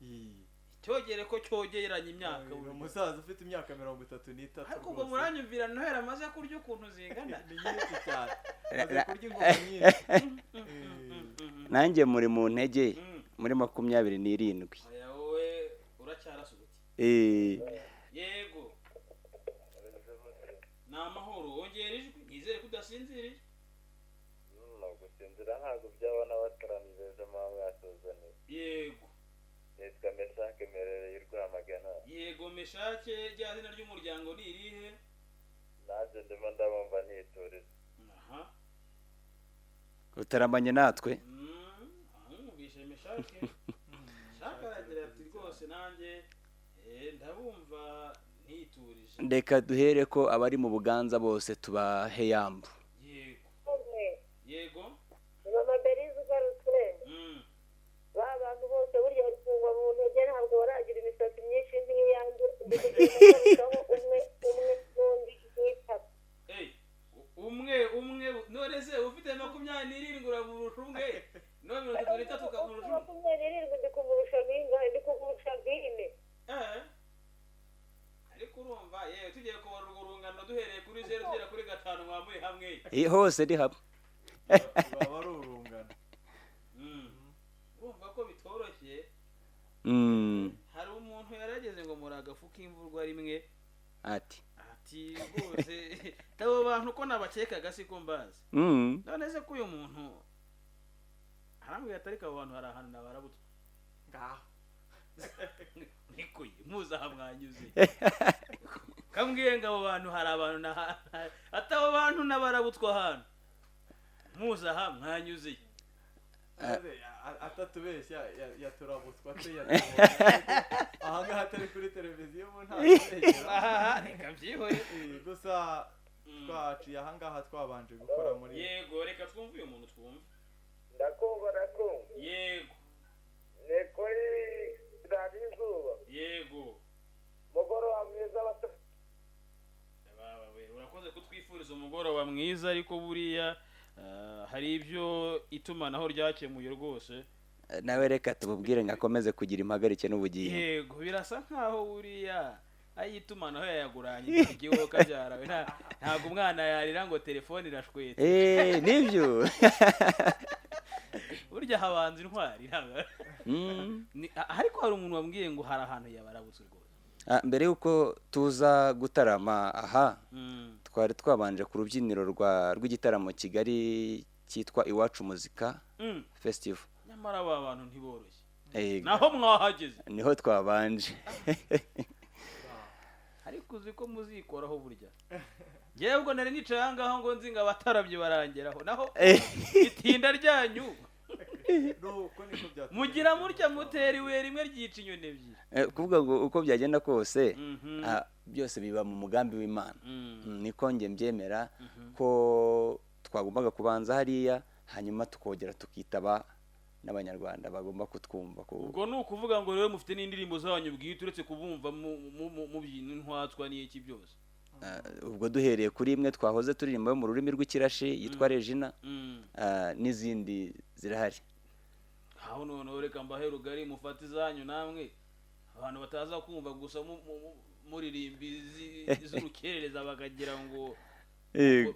Iyi. Icyogere ko cyogeranya imyaka. Ni umusaza ufite imyaka 33. Ariko ubwo Rwose. muranyumvira Noheli amaze kurya ukuntu zingana. Ni nyinshi cyane, amaze kurya ingoma nyinshi. Nanjye muri mu ntege muri 27. Oya, wowe uracyarasubitse. Yego, ni amahoro. Wongera ijwi, nizere ko udasinziriye. Gusinzira ntabwo byaba n'abataramyi beza muba mwatuzaniye. Yego. Nitwa Meshake, merereye i Rwamagana. Yego Meshake, rya zina ry'umuryango ni irihe? Nanjye ndimo ndabumva nituriza. Aha. Utaramanye natwe. Mwumvishe Meshake? Meshake aragira ati rwose nanjye ndabumva ntiturije. Reka duhere ko abari mu Buganza bose tubahe yambu. Yego yego. Mama Berize ugarutse. Ba bantu bose burya bari kungwa mu ntege, ntabwo baragira imisatsi myinshi nk'iyanjye, ndi kugenda ngarutaho umwe umwe n'undi nk'itatu. Umwe umwe, none se ufite 27 uramurusha umwe, none 33 ukamurusha umwe? 27 ndi kumurusha nk'ingahe? Ndi kumurusha nk'ine. Ariko urumva yewe, tugiye kubara urwo rungano duhereye kuri 0 tugera kuri 5, mwamuri hamwe. Hose ni hamwe. Baba ari urungano. Urumva ko bitoroshye. Hari umuntu yarageze ngo muri agafu k'imvurwa rimwe. Ati Ati rwose abo bantu ko nabakekaga siko mbazi. None se ko uyu muntu arambwira ati ariko abo bantu hari ahantu nabarabutswe. Ngaho. Nikuye muzi aha mwanyuze, kambwiye ngo abo bantu hari abantu na ati abo bantu nabarabutswe ahantu muzi aha mwanyuze. Maze atatubeshya yaturabutswa se, yatubonye ahangaha atari kuri televiziyo, ubu ntatubeshyera. Aha reka mbyihore. Gusa twaciye ahangaha, twabanje gukora muri Yego, reka twumve uyu muntu, twumve. Ndakumva, ndakumva. Yego. Ni kuri Radiyo Izuba? Yego. Mugoroba mwiza abato. Baba we, urakoze kutwifuriza umugoroba mwiza, ariko buriya hari ibyo itumanaho ryakemuye rwose. Nawe reka tumubwire ngo akomeze kugira impagarike n'ubugingo. Yego, birasa nkaho buriya ay'itumanaho yayaguranye igihugu kabyarawe. Ntabwo umwana yarira ngo telefone irashwetse. Nibyo. Burya habanza intwari ntabwo ariko hari umuntu wambwiye ngo hari ahantu yabarabutse rwose. Mbere y'uko tuza gutarama aha, twari twabanje ku rubyiniro rw'igitaramo Kigali cyitwa Iwacu Muzika Festival. Nyamara aba bantu ntiboroshye. Yego. Naho mwahageze? Niho twabanje. Ariko uzi ko muzikoraho burya? Ngewe ubwo nari nicaye aha ngaho ngo nzi ngo abatarabye barangeraho, naho itinda ryanyu. Nuko niko byatugenda. Mugira mutya mutera ibuye rimwe ryica inyoni ebyiri. Kuvuga ngo uko byagenda kose, byose biba mu mugambi w'Imana. Niko njye mbyemera ko twagombaga kubanza hariya, hanyuma tukongera tukitaba n'Abanyarwanda bagomba kutwumva Ubwo ni ukuvuga ngo rero mufite n'indirimbo zanyu bwite uretse kubumva mubyina intwatwa n'iki byose? Ubwo duhereye kuri imwe twahoze turirimba yo mu rurimi rw'Ikirashi yitwa Regina, n'izindi zirahari. Aho noneho reka mbahe rugari, mufate izanyu namwe, abantu bataza kumva gusa muririmba iz'urukerereza bakagira ngo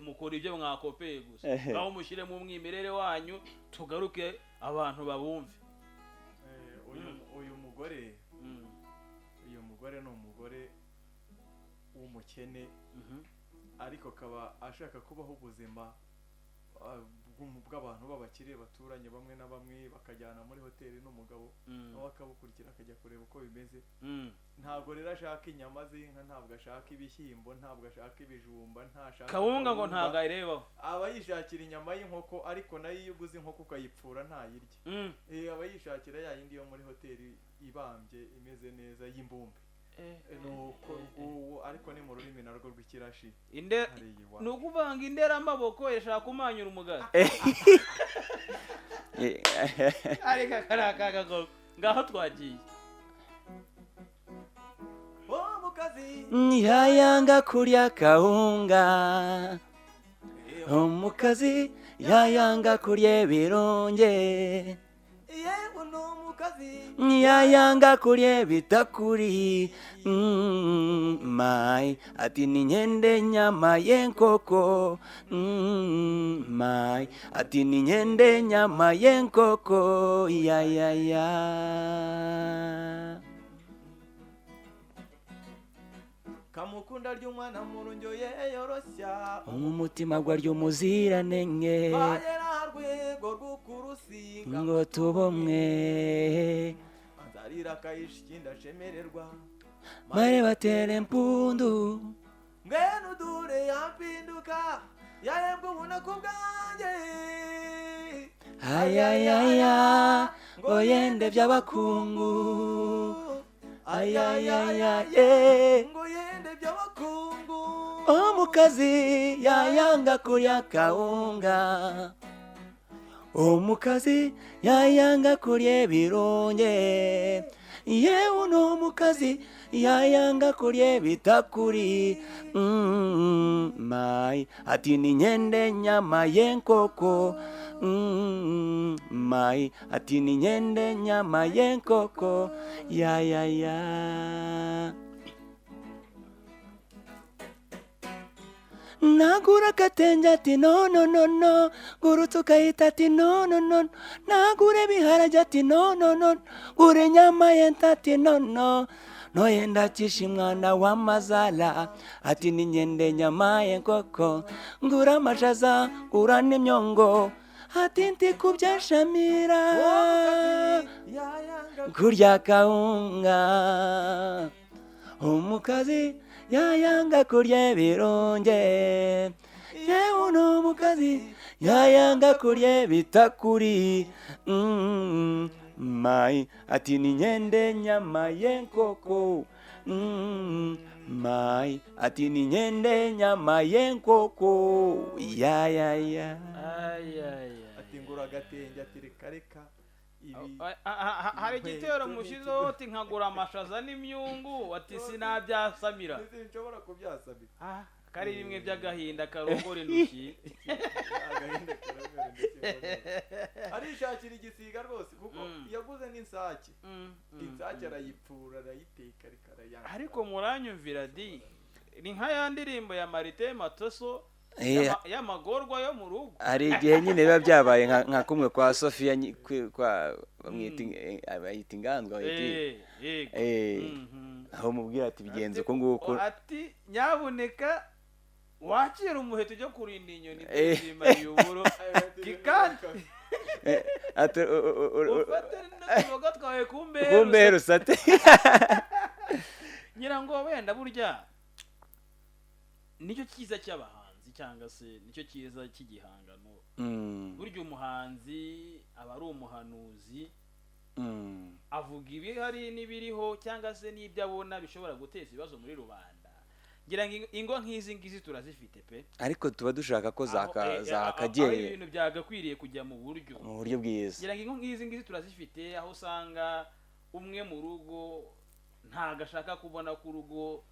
mukora ibyo mwakopeye gusa. Aho mushyiremo umwimerere wanyu, tugaruke abantu babumve. Uyu mugore, uyu mugore ni umugore w'umukene, ariko akaba ashaka kubaho ubuzima bw'abantu b'abakire baturanye bamwe na bamwe, bakajyana muri hoteli n'umugabo, nawe akabukurikira akajya kureba uko bimeze. Ntabwo rero ashaka inyama z'inka, ntabwo ashaka ibishyimbo, ntabwo ashaka ibijumba, ntashaka Kawunga ngo ntabwo ayirebaho. Aba yishakira inyama y'inkoko, ariko nayo iyo uguze inkoko ukayipfura ntayirya. Aba yishakira ya yindi yo muri hoteli ibambye imeze neza y'imbumbe. Nuko uwo, ariko ni mu rurimi narwo rw'Ikirashi. Inde Hariya iwacu. Ni ukuvuga ngo inderamaboko ishaka kumanyura umugati. Ariko aka ni akaga koko. Ngaho twagiye. Wo mukazi. Yayanga kurya kawunga, omukazi yayanga kurya ebirungi. Yewe ni umukazi. Yayanga kurya ebitakuri. Mai ati ninyende nyama y'enkoko. Mai ati ninyende nyama y'enkoko ya ya ya. Kamukunda ry'umwana murungi ye yoroshya. Umutima gwaryo umuziranenge. Bagera rwego rw'ukurusinga. Ngo tubomwe. Anzarira akayisha ikindi ashemererwa. Mare batera impundu. Mwene udure yampinduka yahembwa ubona ku bwanjye. Ayayaya ngo yende by'abakungu, ayayaya ye. Ngo yende by'abakungu. Omukazi yayanga kurya kawunga, Omukazi yayanga kurya ebirungi, yewe n'omukazi yayanga kurya ebitakuri. Mai ati ninyende nyama y'enkoko. Mai ati ninyende nyama y'enkoko, ya ya ya. Nagura akatenge ati no no no no, gurutse ukahita ati no no no, nagura ibiharage ati no no no, gura inyama yenta ati no no, noyenda kisha mwana w'amazala ati ninyende nyama y'enkoko, ngura amashaza ngura n'imyongo ati ntikubyashamira kurya kawunga. Omukazi yayanga kurya ebirungi, yewe n'omukazi yayanga kurya ebitakuri. Mai ati ninyende nyama y'enkoko. Mai ati ninyende nyama y'enkoko, ya ya ya. Ati ngura agatenge ati reka reka. Hari igitero mushizeho uti nkagura amashaza n'imyungu ati sinabyasamira. Sinshobora kubyasamira. Kari bimwe by'agahinda karongora intoki. Agahinda karongora intoki. Arishakira igisiga rwose kuko yaguze n'insake. Insake arayipfura arayiteka arayanga. Ariko muranyumvira di ni nka ya ndirimbo ya Marite Matoso y'amagorwa yo mu rugo. Hari igihe nyine biba byabaye nka kumwe kwa Sofia kwa bamwita bayita inganzwa bayita aho mubwira ati bigenze uko nguko, ati nyabuneka wakira umuheto ujya kurinda inyoni zimariye uburo kikandi ati ufate n'utuboga twawe kumbe rusate. Nyirango wenda burya nicyo cyiza cy'abahanzi cyangwa se nicyo cyiza cy'igihangano. Burya umuhanzi aba ari umuhanuzi, avuga ibihari n'ibiriho cyangwa se n'ibyo abona bishobora guteza ibibazo muri rubanda. Ngira ngo ingo nk'izi ngizi turazifite pe, ariko tuba dushaka ko zakagiye ibintu byagakwiriye kujya mu buryo bwiza. Ngira ngo ingo nk'izi ngizi turazifite, aho usanga umwe mu rugo ntago ashaka kubona ko urugo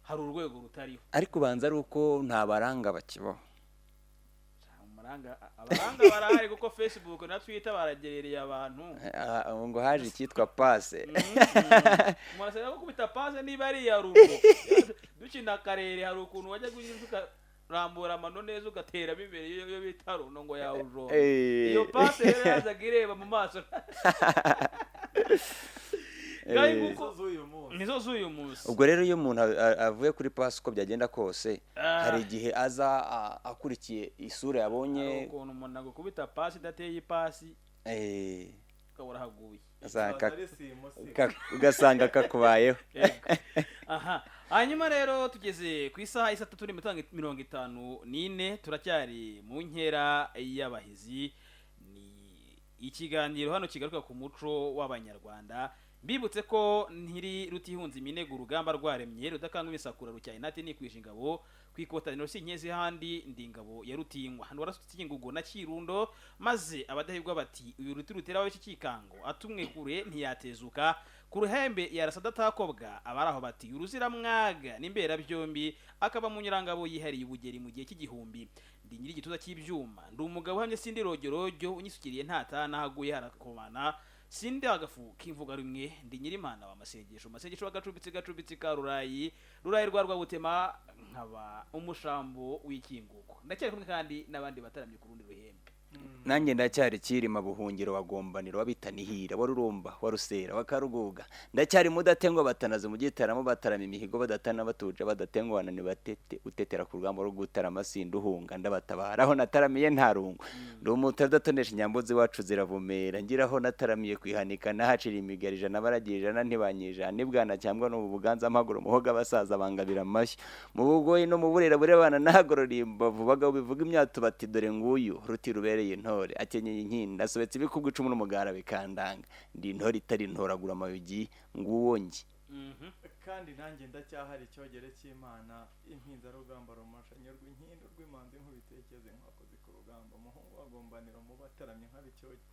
hari urwego rutariho, ariko ubanza ari uko nta baranga bakibaho. Abaranga barahari kuko Facebook na Twitter baragerereye abantu. Ngo haje icyitwa passe. Murasabwa gukubita passe niba ari iya rugo. Dukina karere hari ukuntu wajya kurambura amano neza ugateramo imbere iyo bita runo ngo yawujomba. Iyo passe rero yazaga ireba mu maso. Nizo z'uyu munsi. Ubwo rero iyo umuntu avuye kuri pass uko byagenda kose, hari igihe aza akurikiye isura yabonye. Ukuntu umuntu agukubita pass idateye ipasi, ukabura haguye, ugasanga kakubayeho. Aha hanyuma rero tugeze ku isaha isa 3:54, turacyari mu nkera y'abahizi. Ni ikiganiro hano kigaruka ku muco w'Abanyarwanda. Mbibutse ko ntiri rutihunze iminego urugamba rwaremye rudakanga imisakura rucyaye nati nikwisha ingabo kwikotaniro sinkezi handi ndi ingabo ya rutinywa hano warasutse ingugo na Kirundo, maze abadahigwa bati uyu ruti rutera ababe kikango atumwe kure ntiyatezuka ku ruhembe yarasa adatakobwa. Abaraho bati uruzira mwaga n'imbera byombi akaba mu nyirangabo yihariye ubugeri mu gihe cy'igihumbi. Ndi nyiri igituza cy'ibyuma ndi umugabo uhamye sindi rogerogyo unyisukiriye ntatana haguye harakomana sindi agafu k'imvuga rimwe ndi nyirimana wa masengesho masengesho wagacumbitse gacumbitse ka rurayi rurayi rwa rwabutema nkaba umushambo w'ikinguko. Ndacyari kumwe kandi n'abandi bataramye ku rundi ruhembe. Nanjye ndacyari Kirima buhungiro wagombaniro wabitanihira warurumba warusera wakaruguga. Ndacyari mudatengwa batanaze mu gitaramo batarama imihigo badatana batuje badatengwa banani batete utetera ku rugamba rwo gutarama sinduhunga ndabatabara aho nataramiye ntarungu. Ndi umutara udatonesha inyambo z'iwacu ziravumera ngiraho nataramiye kwihanika nahacira imigari ijana baragiye ijana ntibanyijana nibwana cyangwa no mu buganza mpaguro muhoga abasaza bangabira amashyi mu bugoyi no mu burera burebana nahagorora imbavu bagabo bivuga imyato bati dore nguyu ruti rubereye intore akenyeye inkinda asobetse ibikubwa icumu n'umugara bikandanga ndi intore itari intoragura amayugi nguwo ngi. Kandi nanjye ndacyahari, icyogere cy'Imana, impinzarugamba, rumashanyo rw'inkindu rw'imanzi, nk'ubitekeze nkwakoze ku rugamba, umuhungu wagombanira mu bataramye nk'abicyoge.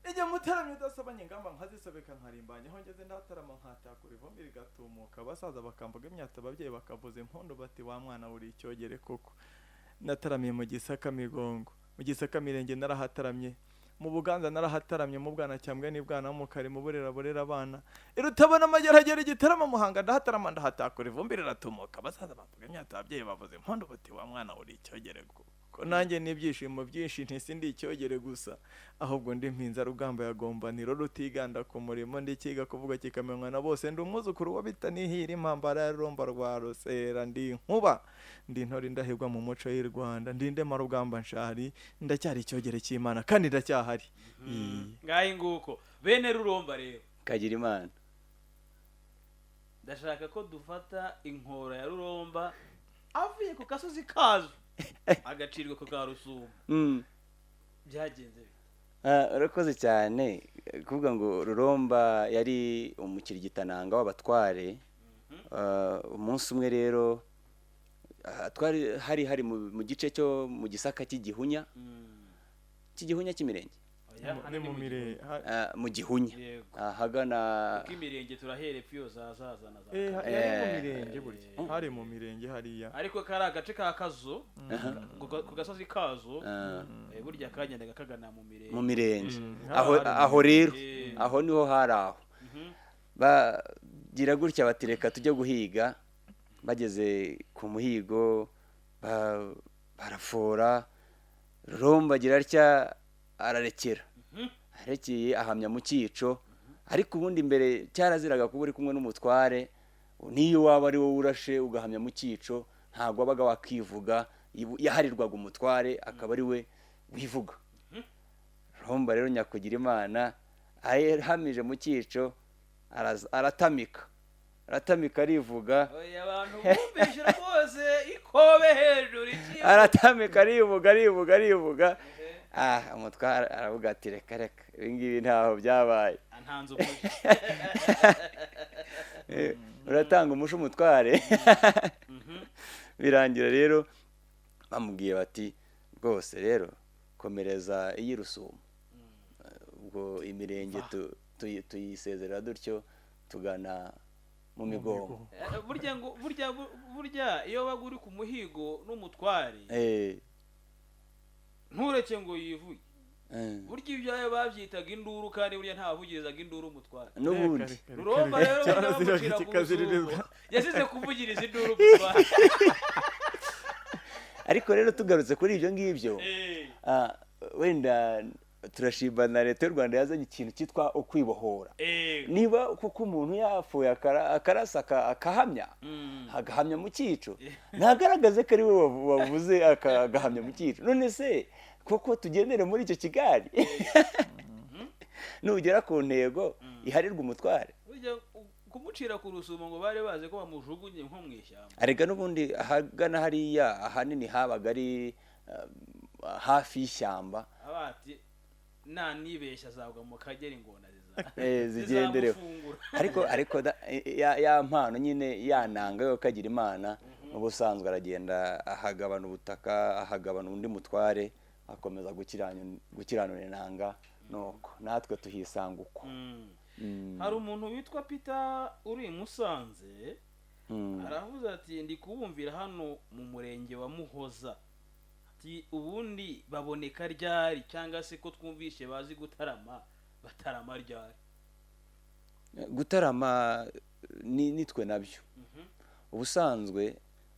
Igihe mutaramye udasabanye ingamba nkazisobeka, nkarimbanya aho ngeze, ndatarama nkatakura ivumbi rigatumuka, abasaza bakamvuga imyato, ababyeyi bakavuza impundu bati: "Wa mwana, uri icyogere koko." Nataramiye mu Gisaka Migongo, mu Gisaka Mirenge narahataramye, mu Buganza narahataramye, mu Bwanacyambwe n'Ibwanamukari, mu Burera burera abana, irutabona amageragere, Igitarama, Muhanga ndahatarama, ndahatakura ivumbi riratumuka, abasaza bavuga imyato, ababyeyi bavuza impundu bati: "Wa mwana, uri icyogere koko." Nanjye n'ibyishimo byinshi, ntisi ndi icyogere gusa, ahubwo ndi mpinzarugamba ya Gombaniro, Rutiganda ku murimo, ndikiga kuvuga kikamenywa na bose, ndi umwuzukuru wa Bitanihira, impambara ya Ruromba rwa Rusera, ndi inkuba, ndi intore indahigwa mu muco y'u Rwanda, ndi indemarugamba nshari, ndacyari icyogere cy'Imana kandi ndacyahari. Ngahe nguko bene Ruromba rero. Kagira Imana. Ndashaka ko dufata inkora ya Ruromba avuye ku gasozi kazo agacirwa ku ka Rusumo. Byagenze bite? Ah, urakoze cyane kuvuga ngo Ruromba yari umukirigitananga w'abatware. Umunsi umwe rero, twari hari mu gice cyo mu Gisaka cy'Igihunya, cy'Igihunya cy'imirenge. Oya, hano Ni mu mire Mu Gihunya. Yego. Ahagana Kuko imirenge turahera epfo iyo za zazana za Yari mu mirenge, burya hari mu mirenge hariya. Ariko kari agace ka Kazo, ku gasozi kazo. Burya kagendaga kagana mu mirenge. Mu mirenge. Aho Aho hari mu aho rero aho niho hari aho bagira gutya bati: "Reka tujye guhiga." Bageze ku muhigo barafora, Ruromba agira atya ararekera, arekeye ahamya mu cyico. Ariko ubundi mbere cyaraziraga kuba uri kumwe n'umutware, niyo waba ari wowe urashe ugahamya mu cyico, ntabwo wabaga wakivuga, yaharirwaga umutware akaba ari we wivuga. Ruromba rero nyakugira Imana ahamije mu cyico, aratamika, aratamika, arivuga. Oya, abantu bumvise rwose ikobe hejuru iki. Aratamika, arivuga, arivuga, arivuga. Umutware aravuga ati: "Reka reka, ibi ngibi ntaho byabaye." Ntanze umuji. Uratanga umusha umutware. Birangira rero bamubwiye bati: "Rwose rero komereza iyi Rusumo." Ubwo imirenge tuyisezerera dutyo, tugana mu Migongo. Burya ngo burya iyo wabaga uri ku muhigo n'umutware, ntureke ngo yivuge. Burya ibyayo babyitaga induru, kandi burya ntawavugirizaga induru umutware. N'ubundi Ruromba rero burya Cyaraziraga bamucira ku kikaziririzwa. Rusumo, yasize kuvugiriza induru umutware. Ariko rero tugarutse kuri ibyo ngibyo, wenda turashima na Leta y'u Rwanda yazanye ikintu cyitwa ukwibohora. Niba kuko umuntu yapfuye akarasa akahamya, agahamya mu cyico, ntagaragaze ko ari we wavuze agahamya mu cyico. None se koko tugendere muri icyo kigari, nugera ku ntego iharirwa umutware. Burya kumucira ku Rusumo ngo bari bazi ko bamujugunye nko mu ishyamba. Arega n'ubundi ahagana hariya ahanini habaga ari hafi y'ishyamba. Abati nanibeshya azagwa mu Kagera, ingona Zigendereho. zizamufungura. Ariko ya mpano nyine yananga yo kagira Imana, n'ubusanzwe aragenda ahagabana ubutaka, ahagabana undi mutware, akomeza gukiranura inanga, nuko natwe tuhisanga uko. Hari umuntu witwa Peter uri i Musanze, aravuze ati: "Ndi kubumvira hano mu murenge wa Muhoza." Ati: "Ubundi baboneka ryari, cyangwa se ko twumvishe bazi gutarama, batarama ryari?" Gutarama ni nitwe nabyo. Ubusanzwe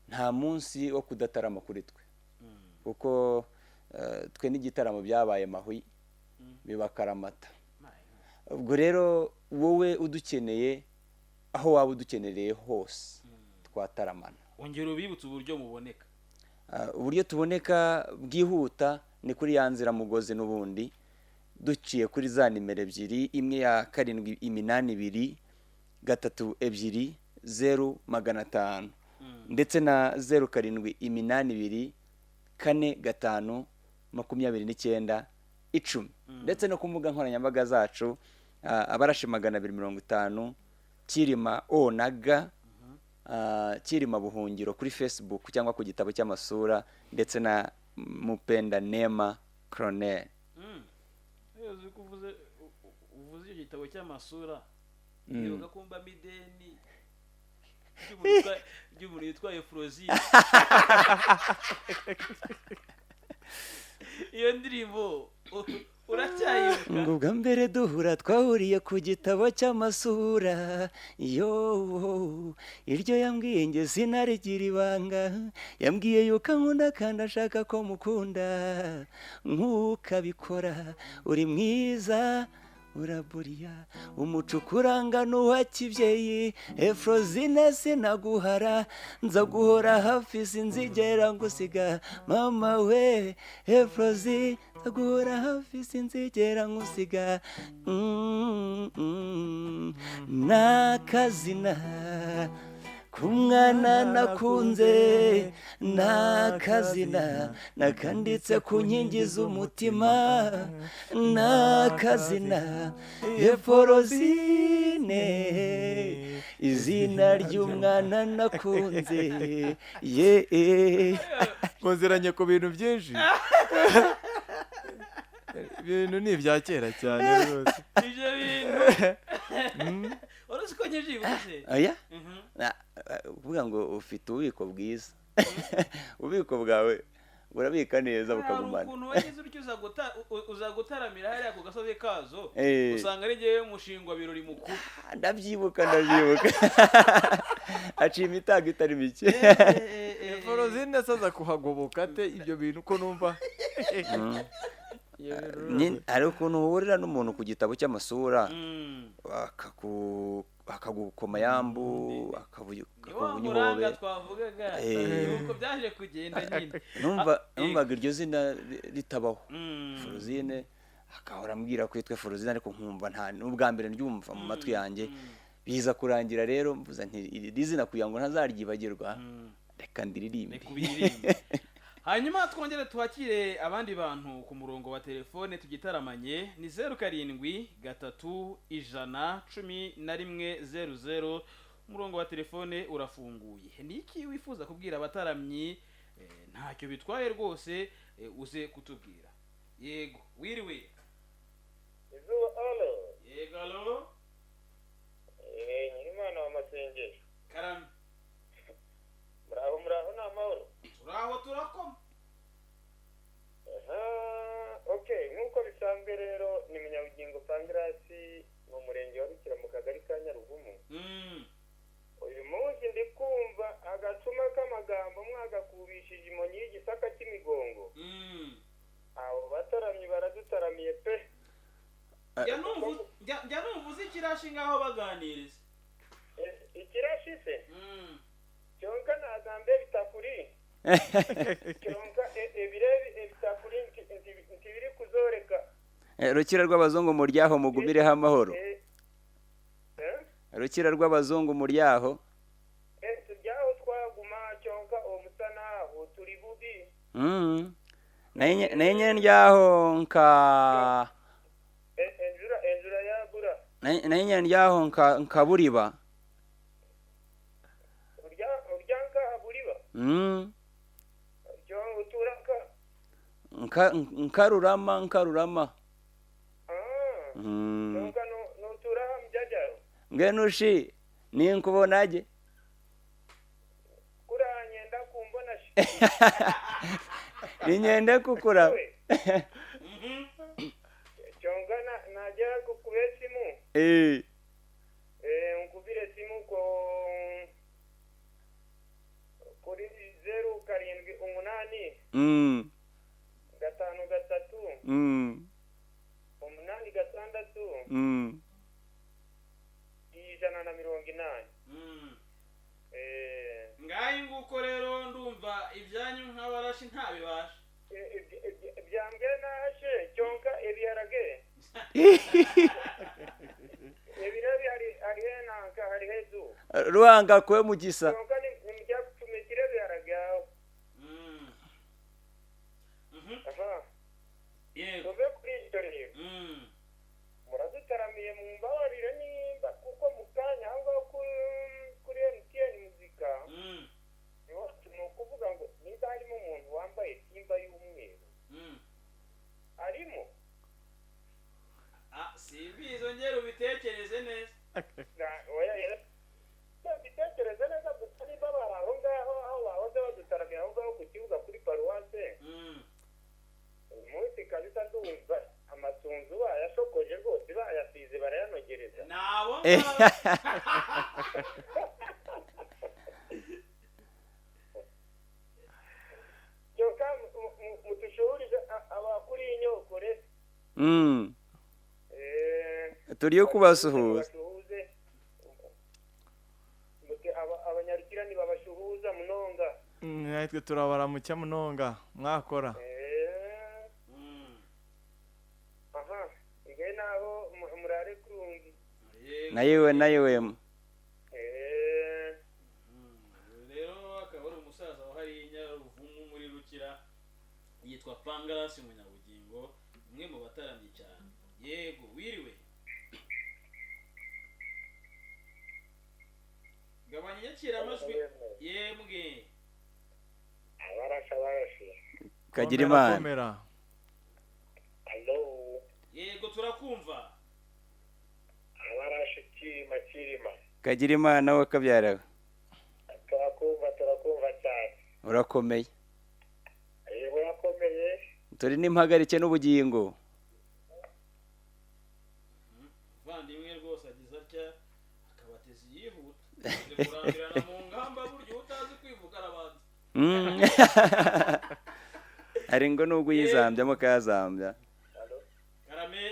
nta munsi wo kudatarama kuri twe, kuko twe n'igitaramo byabaye mahwi, biba karamata. Ubwo rero wowe udukeneye, aho waba udukenereye hose, twataramana. Ongera ubibutse uburyo muboneka. Uburyo tuboneka bwihuta ni kuri ya nzira mugozi n'ubundi, duciye kuri za nimero ebyiri, imwe ya 78232 0500, ndetse na 0782452910, ndetse no ku mbuga nkoranyambaga zacu, Abarashi 250. Kirima O na G, Kirima Buhungiro kuri Facebook cyangwa ku gitabo cy'amasura, ndetse na Mupenda Nema Colonel. Iyo uzi ko uvuze icyo gitabo cy'amasura, nibuka ko mbamo ideni ry'umuntu witwaye Frozine. Iyo ndirimbo uracyayibuka? Ngo ubwa mbere duhura twahuriye ku gitabo cy'amasura, yo iryo yambwiye nge sinarigira ibanga. Yambwiye yuko ankunda kandi ashaka ko mukunda nk'uko abikora. Uri mwiza uraburiya, umuco ukuranga n'uwa kibyeyi. Efrozine sinaguhara, nza guhora hafi, sinzigera ngusiga mama we. Efrozi nza guhora hafi, sinzigera ngusiga. N'akazina k'umwana nakunze, n'akazina nakanditse ku nkingi z'umutima, n'akazina Eforozine, izina ry'umwana nakunze ye. Muziranye ku bintu byinshi, ibintu ni ibya kera cyane rwose. Ibyo bintu wari uzi ko nkibyibutse? Oya. Kuvuga ngo ufite ububiko bwiza, ububiko bwawe burabika neza Hari bukagumana. ukuntu wagize utyo uza gutaramira hariya ku gasozi kazo, usanga ari jyewe mushingwa birori mukuru. Ndabyibuka, ndabyibuka, aciye imitago itari mike. Forozine se aza kuhagoboka ate ibyo bintu ko numva? Hari ukuntu uhurira n'umuntu ku gitabo cy'amasura, akagukoma yambu, Ni wa akakubunya muranga ihobe. twavugaga, nuko byaje kugenda nyine. Numva Ah, numvaga iryo zina ritabaho, Forozine, akahora ambwira ko yitwa Forozine, ariko nkumva nta n'ubwa mbere ndyumva mu matwi yanjye. Biza kurangira rero mvuze nti iri zina kugira ngo ntazaryibagirwa, reka ndiririmbe. Reka ubiririmbe. Hanyuma twongere twakire abandi bantu ku murongo wa telefone tugitaramanye, ni 07311100. Umurongo wa telefone urafunguye. Ni iki wifuza kubwira abataramyi? Ntacyo bitwaye rwose, uze kutubwira. Yego, wiriwe? Izuba, alo. Yego, alo. Nyirimana wa masengesho. Karame. Muraho, muraho, ni amahoro? Turaho, turakoma. Aha, okay, nk'uko bisanzwe rero ni Munyabugingo Pangirasi mu murenge wa Rukira mu kagari ka Nyaruvumu. Uyu munsi ndi kumva agacuma k'amagambo mwagakubishije imonyi y'igisaka cy'imigongo. Abo bataramyi baradutaramiye pe. Njya numva uzi ikirashi ngaho baganiriza. Ikirashi se? Cyonka nagambe bitakuri cyonka ebire ebitakuri ntibiri kuzoreka. Rukira rw'abazungu muryaho, mugumireho amahoro. Eh? Rukira rw'abazungu muryaho. Turyaho twaguma, cyonka uwo musana aho turi bubi. Naye nyene ndyaho nka Enjura yagura. Naye nyene ndyaho nka buriba. Urya nkaha buriba? Cyonka utura nka Nkarurama, nkarurama. Ah, cyonka nutura ha mujajaro. Mbwenu shi ninkubonage. Kuranyenda kumbona shi. Ninyende kukura. We. Cyonka najya kukubira esimu. Nkubire esimu ko kuri 078 53 86 180. Ngayi nguko rero, ndumva ibyanyu nk'abarashi ntabibasha. Byambwe nashe, cyonka ebiharage ebirabi harihe nanka harihe zu. Ruhanga kwe mugisa. Cyonka nimujya kucumikira ebiharage aho. Aha. Yego. Tuve kuri ibyo rero. Muradutaramiye, mumbabarire nimba kuko mu kanya aho ngaho Kabisa ndumva amasunzu bayashokoje rwose, bayasize, barayanogereza. Nabo. Cyoka mutushuhurize abakuriye inyokore. Turiyo kubasuhuza. Bashuhuze. Muti abanyarukira ntibabashuhuza munonga. Natwe turabaramucya munonga mwakora. Aha nge naho murare kurungi. Nayewe nayewe. Rero akaba ari umusaza wahariye Nyaruvumu muri Rukira, yitwa Pangarasi Munyabugingo, umwe mu bataramye cyane. Yego, wiriwe. Gabanya inyakiramajwi yemwe. Abarasha barashe. Kagira Komera, imana. Komera. Alo. Yego, turakumva. Abarashe kirima kirima. Kagira imana we kabyarawe. Turakumva, turakumva cyane. Urakomeye? Yego, urakomeye. Turi n'impagarike n'ubugingo. Muvandimwe rwose agize atya akabateza yihuta. Amaze kurambirana mu ngamba, burya utazi kwivuga arabanza. Hari ngo nubwo uyizambyamo akayazambya. Alo. Karame.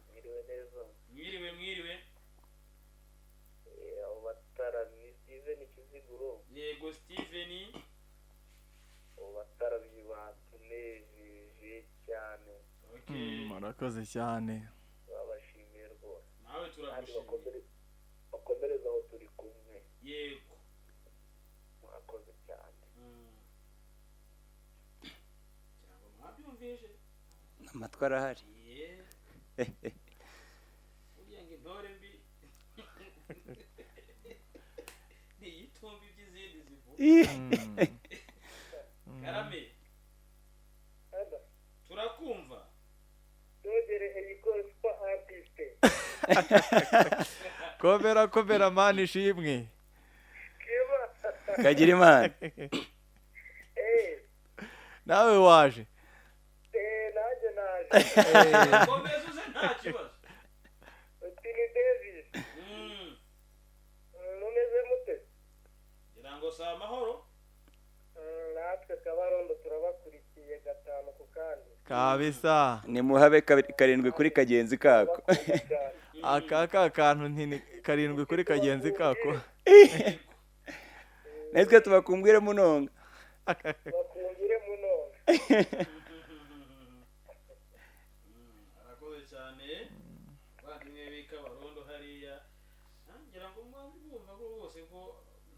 Mwiriwe neza. Mwiriwe, mwiriwe. Abo bataramyi Steven Kiziguro. Yego, Steven. Abo bataramyi batunejeje cyane. Okay. Murakoze cyane. Babashimiye rwose. Nawe Kandi turagushimiye. Bakomereze aho, turi kumwe. Yego. Mwakoze cyane. Cyangwa mwabyumvise. Amatwi arahari. Ye. Burya ngo intore mbi ntiyitumba iby'izindi zivuga. Karame. Alo. Turakumva. Dogere Erikoro super artiste. Komera, komera, mani ishimwe. Kiba. Kagira imana. Nawe waje. Nanjye naje. Komeza uze, nta kibazo. Uti ni Davis. Mumeze mute? Ngira ngo si amahoro. Natwe Kabarondo turabakurikiye gatanu ku kandi. Kabisa. Nimuhabe karindwi kuri kagenzi kako. Turabakunda cyane. Aka ka kantu nti ni karindwi kuri kagenzi kako. Natwe tubakumbwire munonga. Bakumbire munonga. Arakoze cyane bavandimwe b'Ikabarondo hariya. Ngira ngo mwumva ko rwose ko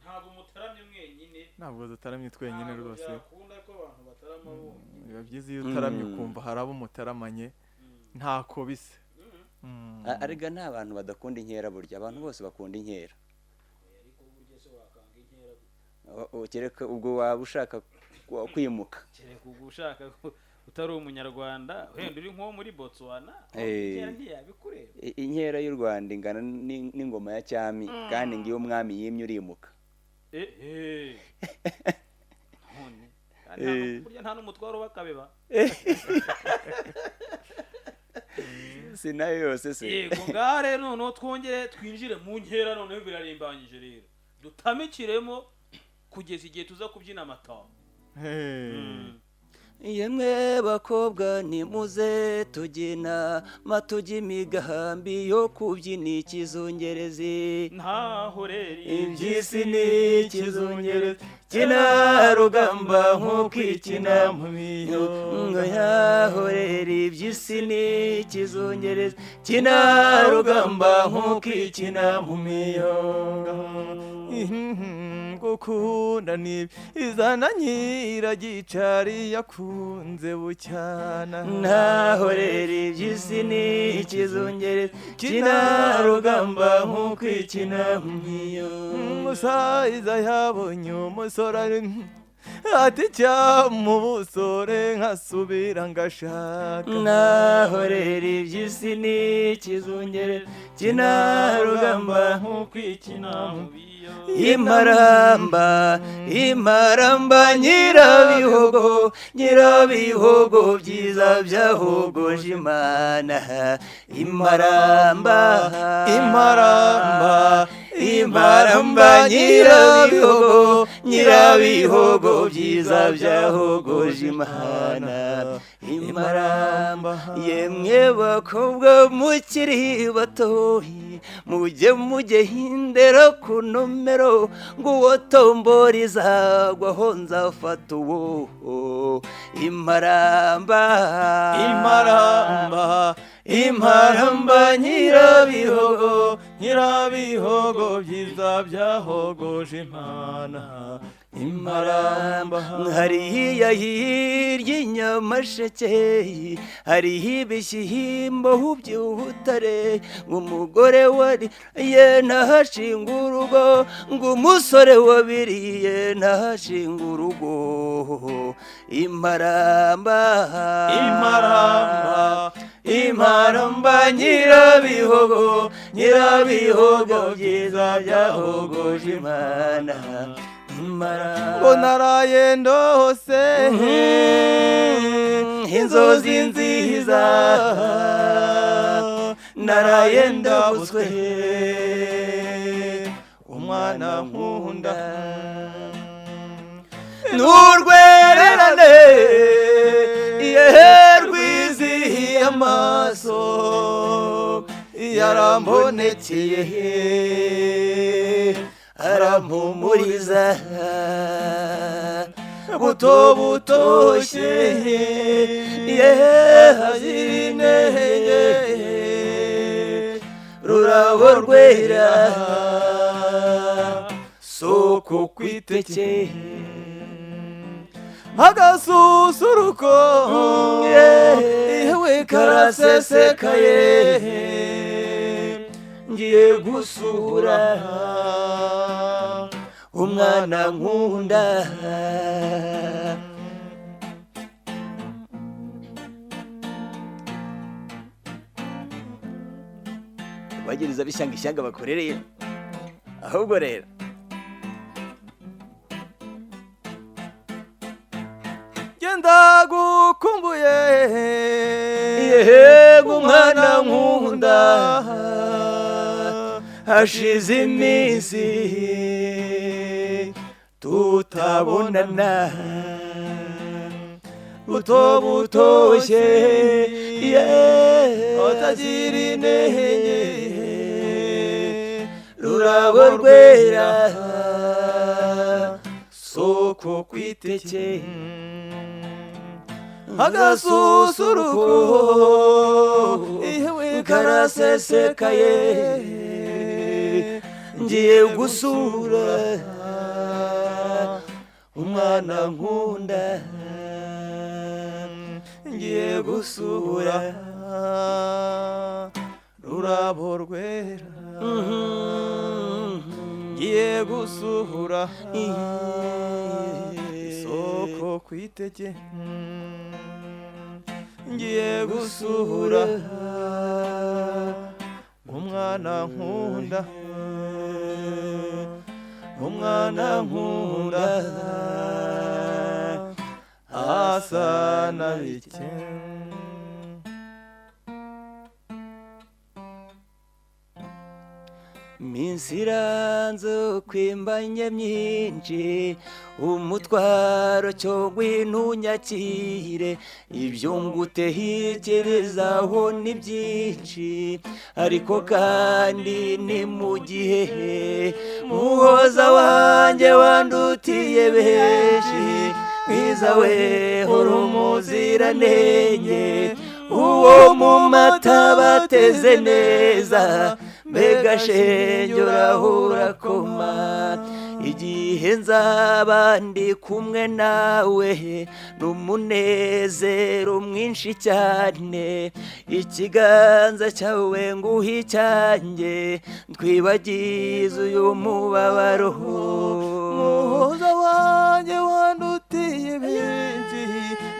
ntabwo mutaramye mwenyine. Ntabwo dutaramye twenyine. Ntabwo Rwose. byakunda ko abantu batarama bonyine. Biba byiza iyo utaramye Mm. ukumva hari abo mutaramanye, ntako bisa. Arega nta bantu badakunda inkera, burya abantu bose bakunda inkera. Ariko burya se wakanga inkera gute? Kereka ubwo waba ushaka kwimuka. Kereka ubwo ushaka ko utari umunyarwanda, wenda uri nko muri Botswana, inkera ntiyabikureba. Inkera y'u Rwanda ingana n'ingoma ya cyami, kandi ngiyo umwami yimye urimuka. Eh, none kandi burya nta n'umutwaro w'akabeba. Si nayo yose se? Yego, ngaha rero noneho twongere twinjire mu nkera, noneho birarimbanyije rero, dutamikiremo kugeza igihe tuza kubyina amataha. Hey. Yemwe bakobwa, nimuze tugina matujya imigambi yo kubyina ikizungerezi. Ntaho rero. Iby'isi ni ikizungerezi kina rugamba nk'uko ikina mu miyo. Ngo yaho rero iby'isi ni ikizungerezi kina rugamba nk'uko ikina mu miyonga. Gukunda ni izana nyiragicari yakunze bucyana. Ntaho rero iby'isi ni ikizungerezi kina rugamba nk'uko ikina mu miyonga. Umusaza yabonye umusore ari Ati mu busore nkasubira ngashaka. Nahorera iby'isi n'ikizungere kinarugamba. Nk'uko ikina mu biyo. Imaramba, imaramba, nyirabihogo, nyirabihogo byiza byahogoje Imana. Imaramba, Imaramba, imaramba, nyirabihogo, nyirabihogo byiza byahogoje Imana. Imaramba, yemwe bakobwa mukiri batoyi, mujye hindera ku nomero, ngo uwo tombora izagwaho nzafata uwo. Imaramba, Imaramba, imaramba, nyirabihogo, nyirabihogo byiza byahogoje Imana. Imaramba, hariya hirya i Nyamasheke hariho ibishyimbo by'ubutare, ngo umugore wariye ntahashinga urugo, ngo umusore wabiriye ntahashinga urugo. Imaramba, Imaramba, imaramba, nyirabihogo, nyirabihogo byiza byahogoje Imana. Imaramba, Ngo naraye ndose inzozi nziza, naraye ndabutswe umwana nkunda. N'urwererane yehe rwizihiye amaso, Yarambonekeye, arampumuriza buto butoshye, yehe hazira intege, rurabo rwera, soko kwiteke. Agasusuruko yewe karasesekaye, ngiye gusura umwana nkunda. Bagereza bishyanga ishyanga bakorereye ahubwo rero. Genda gukumbuye. Yego umwana nkunda, hashize iminsi tutabonana, buto butoshye utagira intege, rurabo rwera, soko kwiteke. Agasusuruko Ihewe karasesekaye, ngiye gusura umwana nkunda, ngiye gusura rurabo rwera, ngiye gusura isoko kwiteke, ngiye gusura umwana nkunda, umwana nkunda asa na bike. Minsi iranze kwimbanye myinshi, umutwaro cyo ngwino, ibyo ngutekerezaho ni byinshi, ariko kandi ni mu gihe muhoza wanjye wandutiye benshi. Mwiza we, uri umuziranenge, uwo mu mata bateze neza, mbega shenge urahura koma. Igihe nzaba ndi kumwe nawe n'umunezero mwinshi cyane, ikiganza cyawe nguhe icyanjye, twibagize uyu mubabaro. Muhoza wanjye. benshi.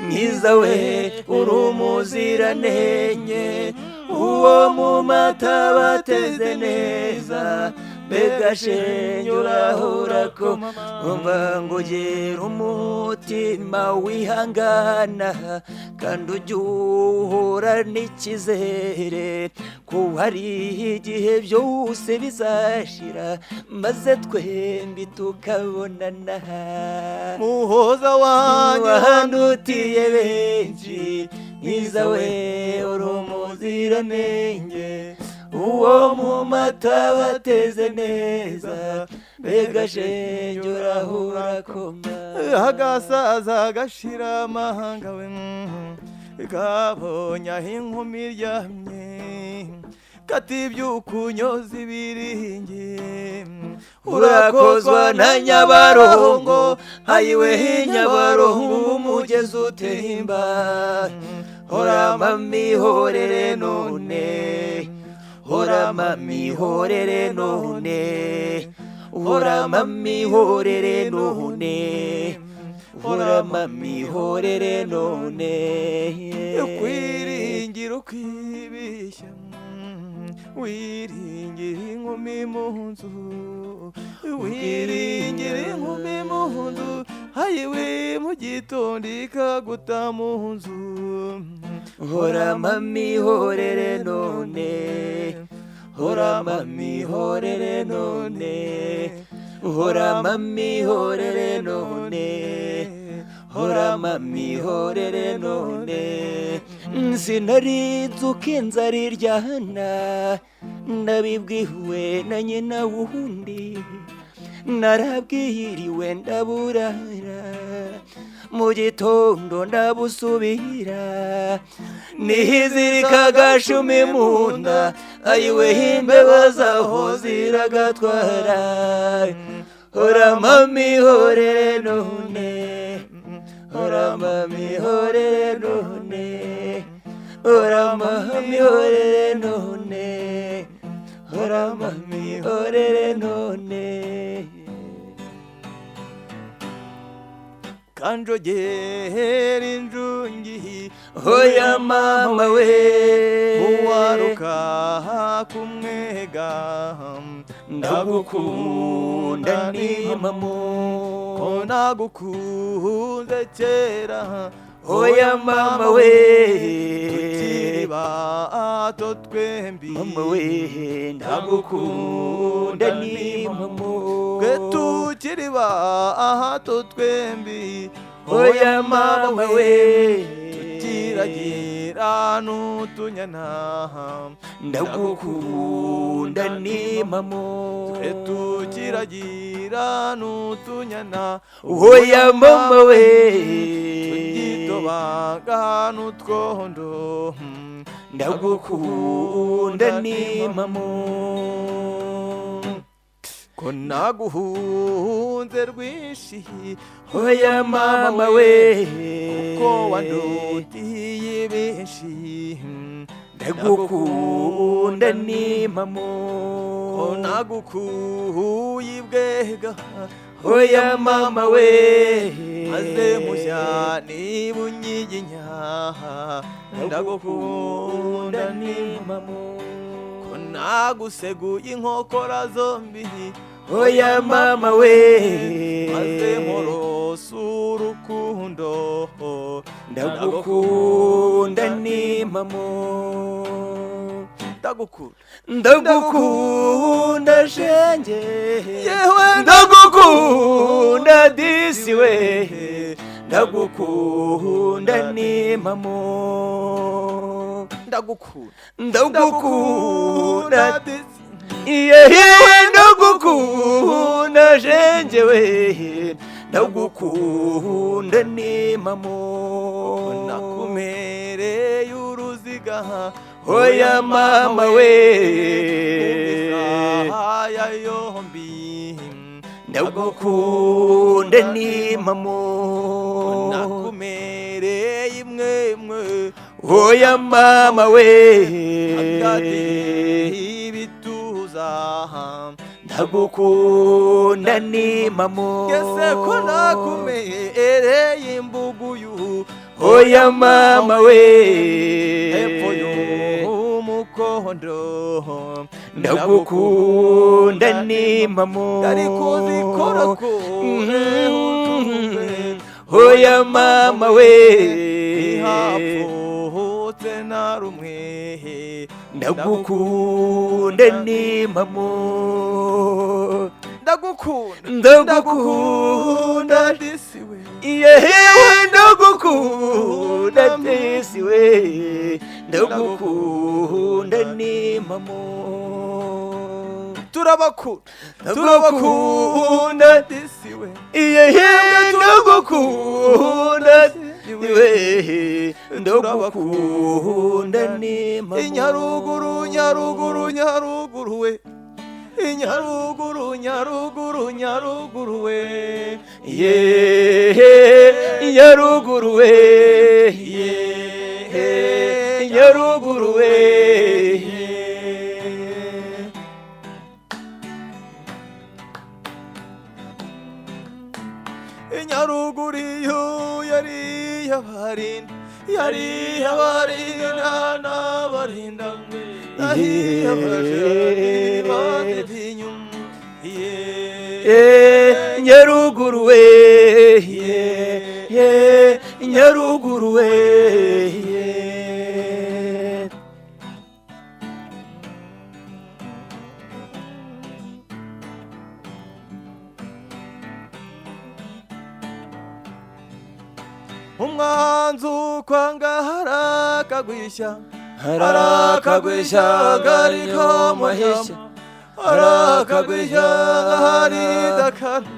Mwiza we, uri umuziranenge, uwo mu mata bateze neza. Mbega shenge, urahura ko umva ngo ugera umutima wihangana, kandi ujye uhora n'icyizere ko hari igihe byose bizashira, maze twembi tukabonana. Muhoza wanjye, wahandutiye benshi. Mwiza we, uri umuziranenge, uwo mu mata bateze neza. Mbega shenge, urahura koma. Agasaza gashira amahanga we, kabonye aho inkumi iryamye, katibyuka unyoza ibiringi. Urakozwa na Nyabarongo, ayiwe Nyabarongo, umugezi utemba. Hora mami horere none, hora mami horere none, hora mami horere none, hora mami horere none. Kwiringira ukwibishya, wiringira inkumi mu nzu, wiringira inkumi mu nzu, hayiwe mu gitondo ikaguta mu nzu. Hora mami horere none, hora mami horere none, hora mami horere none, hora mami horere none. Sinari nzi inzara iryana, ndabibwiwe na nyina wundi. Narabwiriwe ndaburara, mu gitondo ndabusubira, nihizirika agashumi mu nda. Ayiwe, imbeba zaho ziragatwara. Hora mami horere none, hora mami horere none, hora mami horere none, hora mami horere none. Kanjogera injungi, hoya mama we, uwaruka kumwega. Ndagukunda ni mamo, ko nagukunze kera. Hoya mama we, tukiri bato twembi. Mama we, ndagukunda ni mamo, twe tukiri bato twembi. Hoya mama we, tukiragira n'utunyana. Ndagukunda ni mamo, twe tukiragira n'utunyana. Hoya mama we, tugitobanga n'utwondo. Ndagukunda ni mamo, ko naguhunze rwinshi. Hoya mama we, kuko wandutiye benshi. Ndagukunda ni mamo, ko nagukuye ibwega. Hoya mama we, maze mushya niba unyiginya. Ndagukunda ni mamo, ko naguseguye inkokora zombi. Hoya mama we, maze nkorosa urukundo. Ndagukunda ni mamo, ndagukunda, ndagukunda shenge, yewe ndagukunda disi we, ndagukunda ni mamo, ndagukunda, ndagukunda disi, yewe ndagukunda shenge we, ndagukunda ni mamo, nakumereye uruziga. Hoya mama we, misaya yombi. Ndagukunda ni mamo, nakumereye imwe imwe. Hoya mama we, hagati y'ibituza. Ndagukunda ni mamo. Ese ko nakumereye imbuguyu? Oya mama we. Hepfo y'umukondo. Ndagukunda ni mamo. Ariko zikora kure. Oya mama we. Ntihapfutse na rumwe. Ndagukunda ni mamo. Ndagukunda. Ndagukunda. Disi we. Yewe, ndagukunda disi we, ndagukunda ni mamo. Turabakunda. Ndagukunda. Disi we. Yewe, ndagukunda we, ndagukunda ni mamo. Inyaruguru, Nyaruguru, Nyaruguru we, Inyaruguru, Nyaruguru, Nyaruguru we. Yeee, Nyaruguru we, yeee, Nyaruguru we. Inyaruguru iyo yari yabarinda, yari yabarinda n'abarinda, Eh, Nyaruguru we, ye, Nyaruguru we. Umwanzi ukwanga harakagwishya, harakagwishya garika muhishya, harakagwishya hari dakara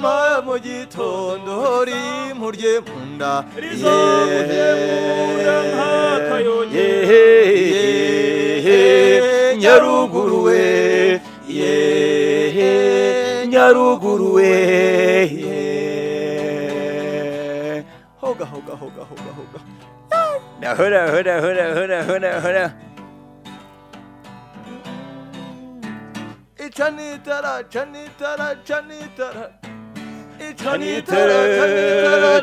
ma mu gitondo rimurye mu nda. Rizamurye mu nda nk'akayonge. Ye, Nyaruguru we, ye, Nyaruguru we. Hoga hoga hoga hoga hoga. Hora hora hora hora hora hora. Ica n'itara, ca n'itara, ca n'itara. Ica Canitara,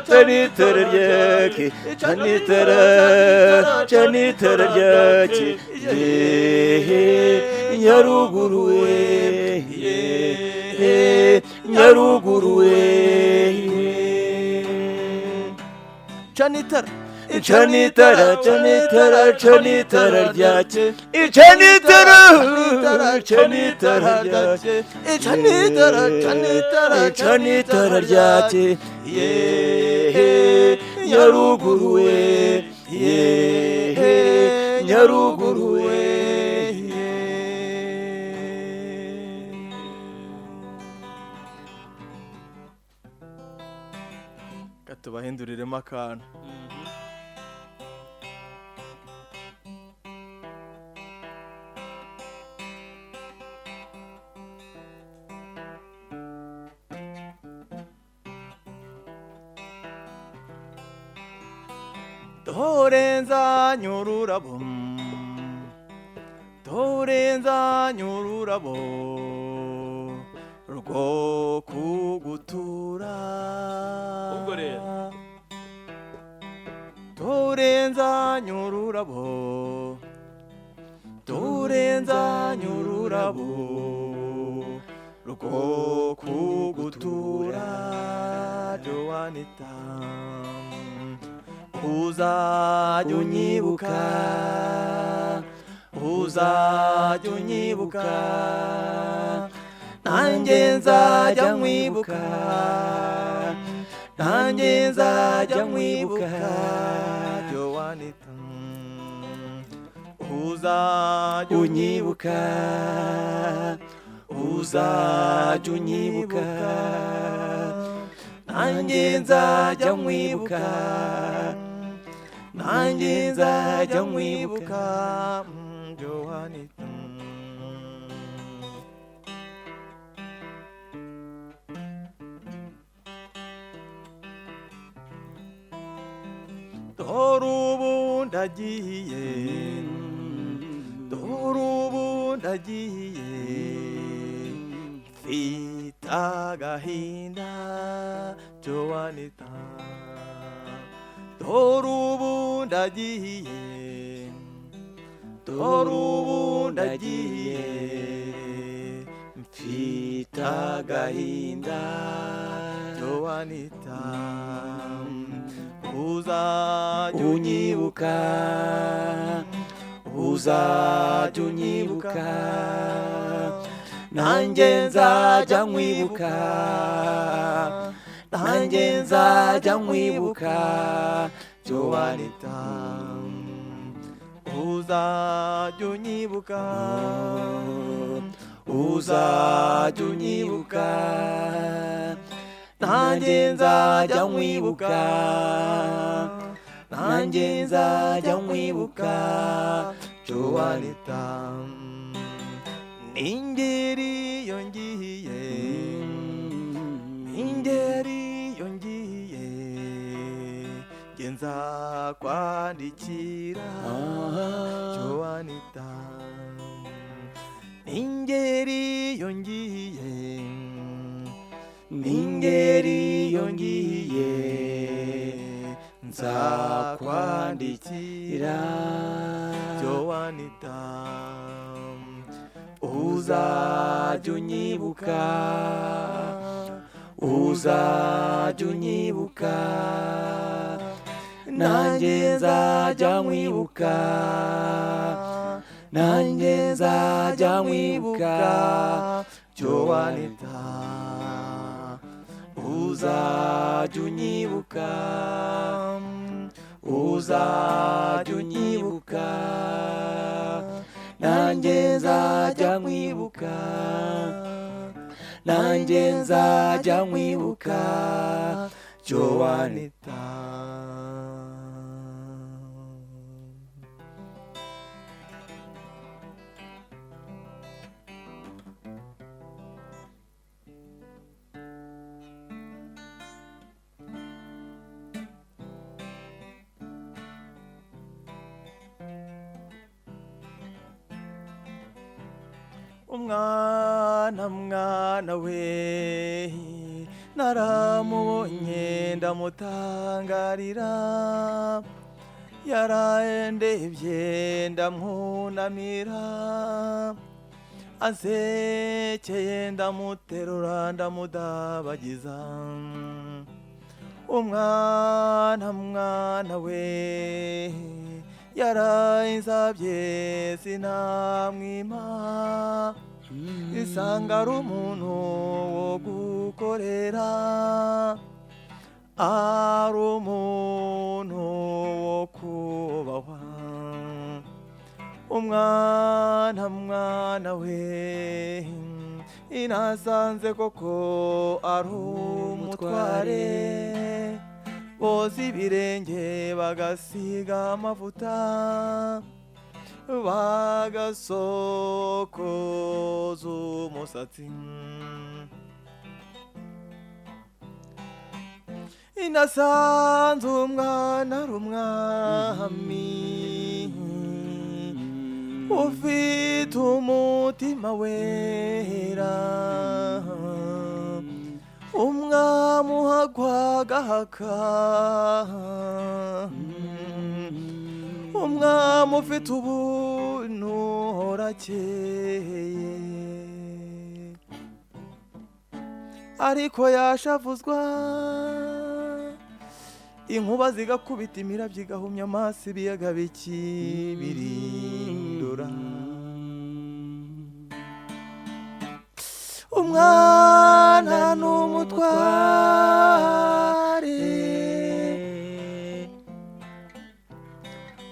canitara ryake, canitara, canitara ryake, ye, Nyaruguru we, ye, Nyaruguru we. Ca n'itara. Canitara, canitara, canitara ryake, canitara, canitara ryake, Ica n'itara, ca n'itara, canitara ryake, ye, Nyaruguru we, ye, Nyaruguru we. Reka tubahinduriremo akantu. Dore nzanyururabo, dore nzanyururabo rwo kugutura. Ubwo rero. Dore nzanyururabo, dore nzanyururabo rwo kugutura. Joanita, uzajya unyibuka, uzajya unyibuka, nanjye nzajya nkwibuka, nanjye nzajya nkwibuka. Joanita, uzajya Unyibuka, uzajya unyibuka, nanjye nzajya nkwibuka, nanjye nzajya nkwibuka. Joanita. Dore ubu ndagiye, dore ubu ndagiye. Mfite agahinda Joanita, dore ubu ndagiye, dore ubu ndagiye. Mfite agahinda Joanita, uzajya unyibuka, uzajya unyibuka, nanjye nzajya nkwibuka, nanjye nzajya nkwibuka Joanita, uzajya unyibuka, uzajya unyibuka, nanjye nzajya nkwibuka, nanjye nzajya nkwibuka Joanita. Ningeri iyo ngiye, ningeri iyo ngiye, nge nzakwandikira Joanita. Ningeri iyo ngiye, ningeri iyo ngiye, nzakwandikira Joanita, uzajya unyibuka, uzajya unyibuka, nanjye nzajya nkwibuka, nanjye nzajya nkwibuka Joanita, uzajya unyibuka, uzajya unyibuka, nanjye nzajya nkwibuka, nanjye nzajya nkwibuka Joanita. Umwana mwana we naramubonye ndamutangarira, yarandebye ndamwunamira, ansekeye ndamuterura ndamudabagiza. Umwana mwana we yaransabye sinamwima, isanga ari umuntu wo gukorera, ari umuntu wo kubahwa. Umwana mwana we inasanze koko ari umutware, boza ibirenge bagasiga amavuta, bagasokoza umusatsi. Inasanze umwana ari umwami, ufite umutima wera, umwami uhagwa agahaka, umwami ufite ubuntu urakeye, ariko yashavuzwa inkuba zigakubita imirabyo igahumya amaso, ibiyaga bikibirindura. Umwana n'umutware,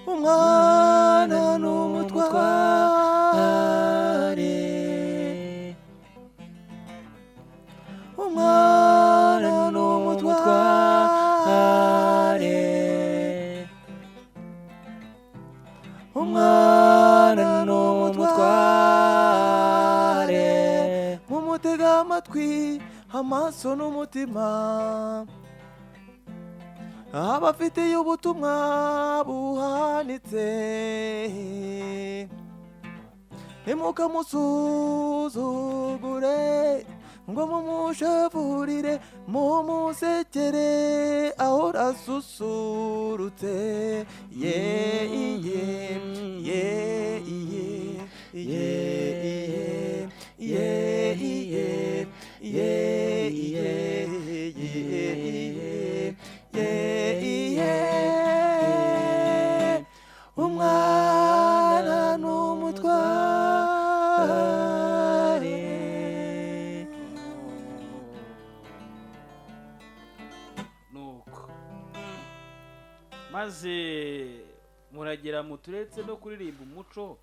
umwana n'umutware, umwana n'umutware, umwana n'umutware. Mumutega amatwi, amaso n'umutima, abafitiye ubutumwa buhanitse, ntimukamusuzugure. Ngo mumushavurire, mumusekere, ahora asusurutse. Ye ye ye ye ye ye ye ye ye ye ye ye. Umwana n'umutware. Nuko maze muragira muturetse no kuririmba umuco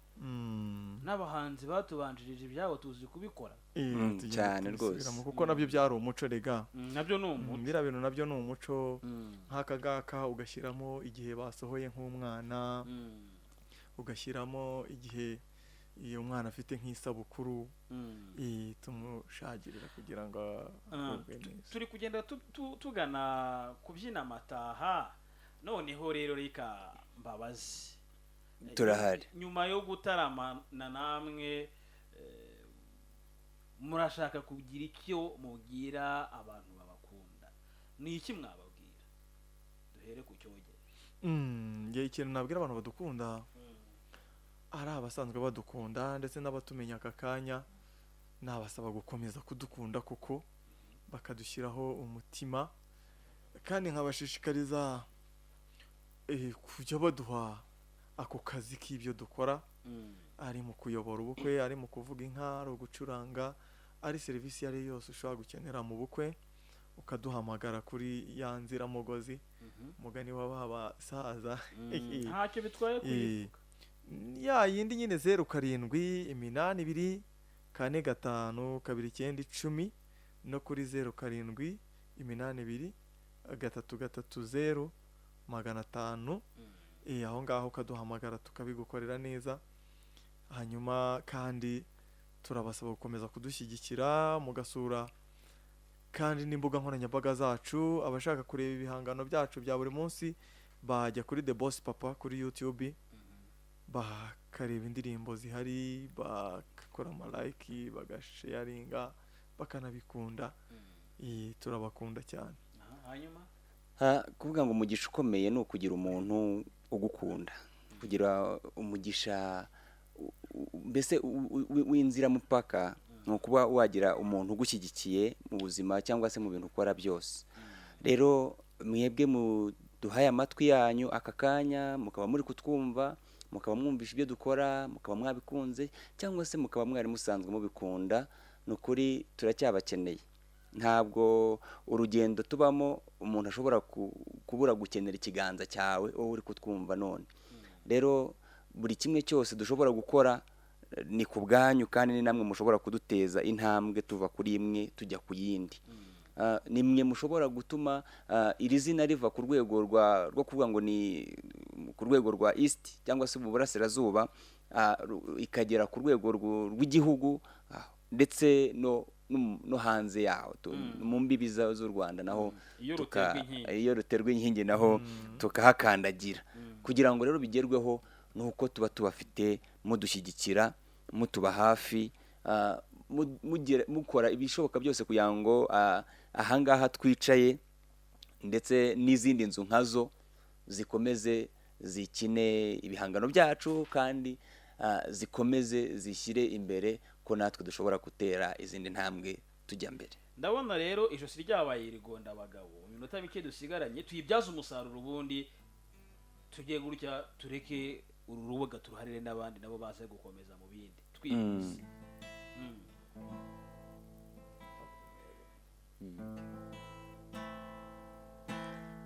n'abahanzi batubanjirije ibyabo tuzi kubikora. Tugenda Cyane tubisubiramo, rwose. Kuko nabyo byari umuco rega. Nabyo ni umuco. Biriya bintu nabyo ni umuco. Nk'aka ngaka ugashyiramo igihe basohoye nk'umwana, ugashyiramo igihe iyo umwana afite nk'isabukuru, tumushagirira kugira ngo agubwe neza. Turi kugenda tugana kubyina amataha. Noneho rero reka mbabazi. Turahari. Nyuma yo gutaramana namwe, murashaka kugira icyo mubwira abantu babakunda. Ni iki mwababwira? Duhere ku cyogere. Njye ikintu nabwira abantu badukunda, ari abasanzwe badukunda ndetse n'abatumenya aka kanya, nabasaba gukomeza kudukunda kuko bakadushyiraho umutima, kandi nkabashishikariza kujya baduha ako kazi k'ibyo dukora, ari mu kuyobora ubukwe, ari mu kuvuga inka, ari ugucuranga, ari serivisi iyo ari yo yose ushobora gukenera mu bukwe, ukaduhamagara kuri ya nziramugozi, umugani w'abasaza. Ntacyo bitwaye kuyivuga. Ya yindi nyine, 0782452910, no kuri 0782330500. Aho ngaho ukaduhamagara tukabigukorera neza. Hanyuma kandi turabasaba gukomeza kudushyigikira, mugasura kandi n'imbuga nkoranyambaga zacu. Abashaka kureba ibihangano byacu bya buri munsi bajya kuri The Boss Papa kuri YouTube, bakareba indirimbo zihari, bagakora ama like, bagasharinga, bakanabikunda. Turabakunda cyane. Aha, hanyuma? Kuvuga ngo umugisha ukomeye ni ukugira umuntu ugukunda, kugira umugisha mbese w'inziramupaka ni ukuba wagira umuntu ugushyigikiye mu buzima cyangwa se mu bintu ukora byose. Rero mwebwe muduhaye amatwi yanyu aka kanya, mukaba muri kutwumva, mukaba mwumvisha ibyo dukora, mukaba mwabikunze cyangwa se mukaba mwari musanzwe mubikunda, ni ukuri turacyabakeneye. Ntabwo urugendo tubamo umuntu ashobora kubura gukenera ikiganza cyawe wowe uri kutwumva none. Rero buri kimwe cyose dushobora gukora ni ku bwanyu, kandi ni namwe mushobora kuduteza intambwe tuva kuri imwe tujya ku yindi. Ni mwe mushobora gutuma iri zina riva ku rwego rwo kuvuga ngo ni ku rwego rwa East cyangwa se mu burasirazuba, ikagera ku rwego rw'igihugu, ndetse no hanze yaho, mu mbibi z'u Rwanda naho. Iyo ruterwa inkingi. Iyo ruterwa inkingi naho tukahakandagira. Kugira ngo rero bigerweho ni uko tuba tubafite, mudushyigikira, mutuba hafi, mukora ibishoboka byose kugira ngo ahangaha twicaye ndetse n'izindi nzu nkazo zikomeze zikine ibihangano byacu, kandi zikomeze zishyire imbere ko natwe dushobora gutera izindi ntambwe tujya mbere. Ndabona rero ijosi ryabaye rigonda abagabo. Mu minota mike dusigaranye tuyibyaze umusaruro, ubundi tujye gutya tureke uru rubuga turuharire n'abandi nabo baze gukomeza mu bindi twihuse.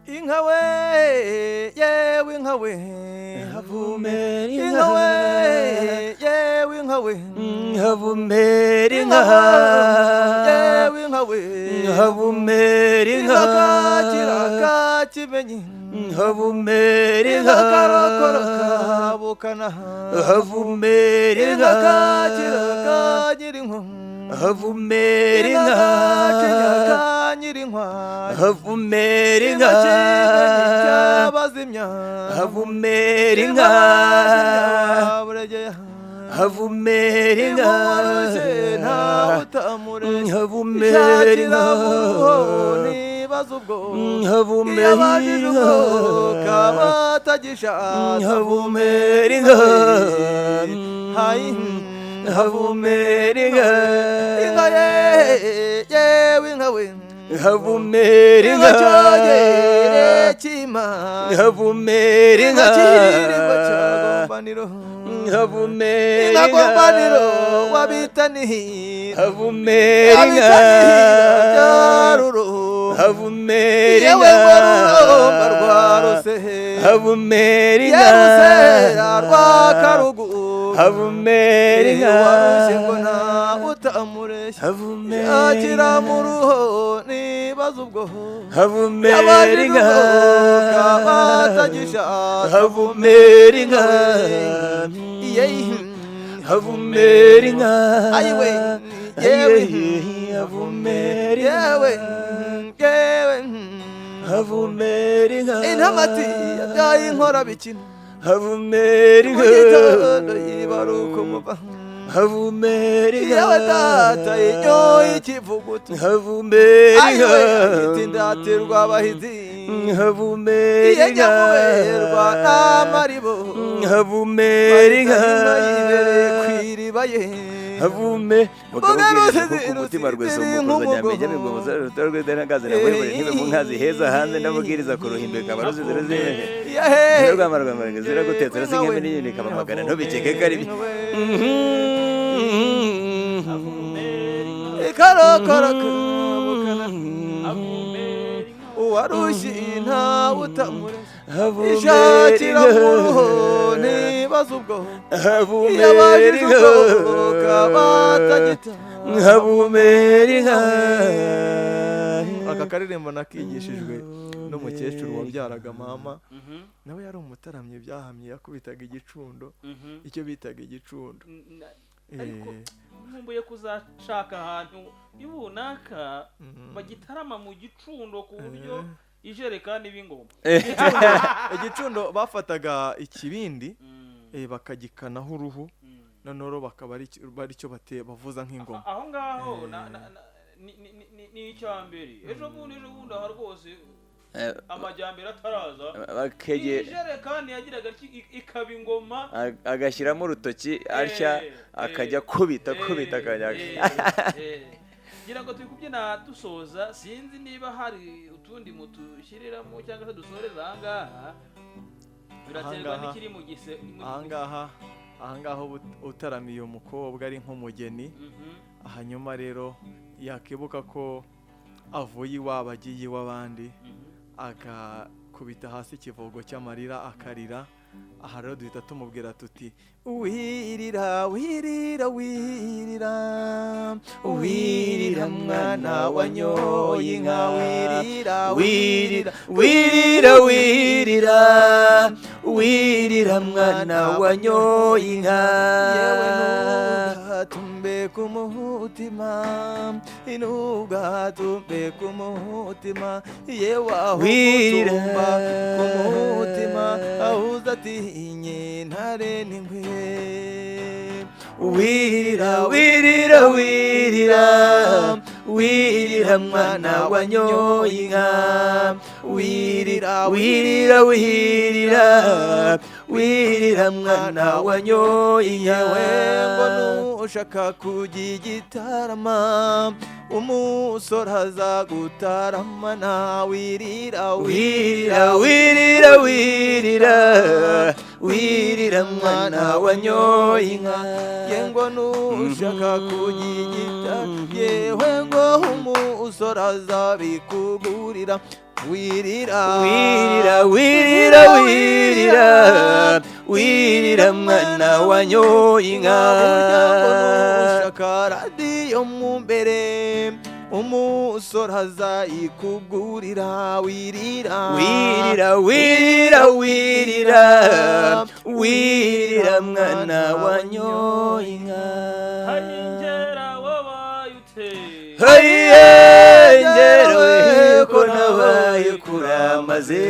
Inka we, yewe inka we, Havumera. Inka we, yewe inka we, Havumera. Inka we, yewe inka we, Havumera. Inka kakira kakimenyi, Havumera. Inka karokoro kabukana, Havumera. Inka kakira ka nyirinkwa, Havumera. Inka kacinya ka nyirinkwa, Havumera. Inka kimenyi cyabazimya, Havumera. Inka Inka bazimya buregeya. Havumera inka. Inka ntawe utamureshya. Havumera Ishakira inka. mu ruho ntibaza ubwo. Havumera Iyo abajije inka. ubwo kaba atagishatse. Havumera inka. Hayi. Havumera inka. Inka ye, yewe inka we. Havumera Inka inka. cyogere cy'Imana. Havumera Inka inka. cyirirwa cyagombaniro. Havumera Inka inka. gombaniro wabitanihira. Havumera inka. Abitanihira byaruro. Havumera Yewe inka. ngo ruromba rwa Rusehe. Havumera inka. Yerusera rwa Karugu. Havumera inka. Warushye ngo ntawe utamureshya. Havumera Yakira inka. mu ruho ntibaza ubwo. Havumera Yabajije inka. ubwo kaba atagishatse. Havumera inka. Iyeyi. Havumera inka. Ayiwe, yewe. Havumera inka. Yewe, yewe. Havumera inka. Intamati yabyaye inkorabikino. Havumera Mu inka. gitondo yibaruka umuva. Havumera inka. Yewe data inyoye ikivuguto. Havumera inka. Ayiwe, ayita indatirwa abahizi. Havumera Iye inka. nyamuberwa n'amaribo. Havumera inka. Marita yibereye ku iriba ye. Havume. Mugaruze ku mutima rwese ziri umukoza nk'umugogo. nyamenya migombo zarutare naburi ntibe mu nkazi heza hanze ndabwiriza ku ruhimbi kabaruzi ziruzi Yehe. rwama rwama zira gutetse rasi nk'imwe n'inyoni kabamagana ntubikeke ko ari byo. Ikarokoro kabukana. Uwarushye ntawe utamureshya. Ishakira mu ruho ntibaza ubwo. Iyo abajije ubwo kaba atagita. Havumera inka. Aka karirimbo nakigishijwe n'umukecuru wabyaraga mama, nawe yari umutaramyi byahamye, yakubitaga igicundo, icyo bitaga igicundo. Ariko nkumbuye kuzashaka ahantu runaka bagitarama mu gicundo ku buryo ijerekani iba ingoma. Igicundo bafataga ikibindi, bakagikanaho uruhu, noneho bakaba ari cyo bavuza nk'ingoma. Aho ngaho ni icya mbere. Ejo bundi, ejo bundi aha rwose amajyambere ataraza, ijerekani yagiraga ikaba ingoma. Agashyiramo urutoki atya, akajya akubita akubita akajya. Ngira ngo turi kubyina dusoza, sinzi niba hari utundi mutushyiriramo cyangwa se dusoreza ahangaha, biraterwa n'ikiri mu gise. Ahangaha uba utaramiye umukobwa ari nk'umugeni, hanyuma rero yakibuka ko avuye iwabo agiye iw'abandi, akakubita hasi ikivogo cy'amarira akarira. Aha rero duhita tumubwira tuti: "Wirira, wirira, wirira, wirira mwana wanyoye inka, wirira, Wirira, wirira, wirira, wirira mwana wanyoye inka." Yewe ntugatumbe ku mutima, ntugatumbe ku mutima, yewe aho Wirira. gutumba ku mutima ahuza atinye ntare n'ingwe. Wirira, wirira, wirira, wirira mwana wanyoye inka, wirira, wirira, wirira, wirira mwana wanyoye inka. Yewe ngo nushaka kujya igitarama, umusore aza gutaramana, wirira. Wirira, wirira, wirira, wirira mwana wanyoye inka. Ye ngo nushaka kujya igitarama, yewe ngo umusore azabikugurira, wirira. Wirira, wirira, wirira, wirira mwana wanyoye inka. Burya ngo nushaka radiyo mu mbere, umusore azayikugurira, wirira. Wirira, wirira, wirira, wirira mwana wanyoye inka. Hayingera wabaye ute? Hayiye ngewe ko nabaye kuramaze,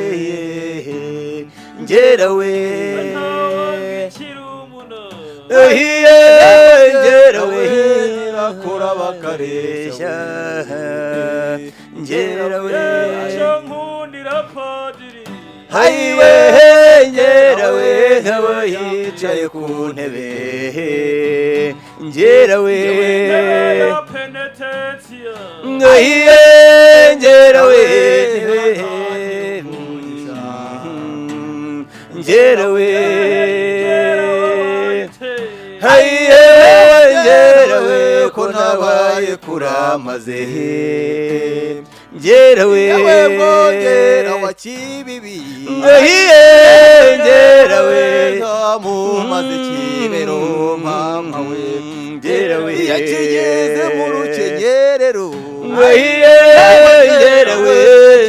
ngerawe. Ntawambikira umuno. Iye ngera we Nyirakura bakareshya ngera we Icyo nkundira padiri Hayiwe ngera we nkaba yicaye ku ntebe ngera we Intebe ya penetensiya Iye ngera we ngera we Hayiye ngera we ko nabaye kuramaze ngera we Yewe mwongera wa kibibi Iye ngera we Ntamumaze kibero mama we ngera we Yakigeze mu rukenyerero Iye ngera we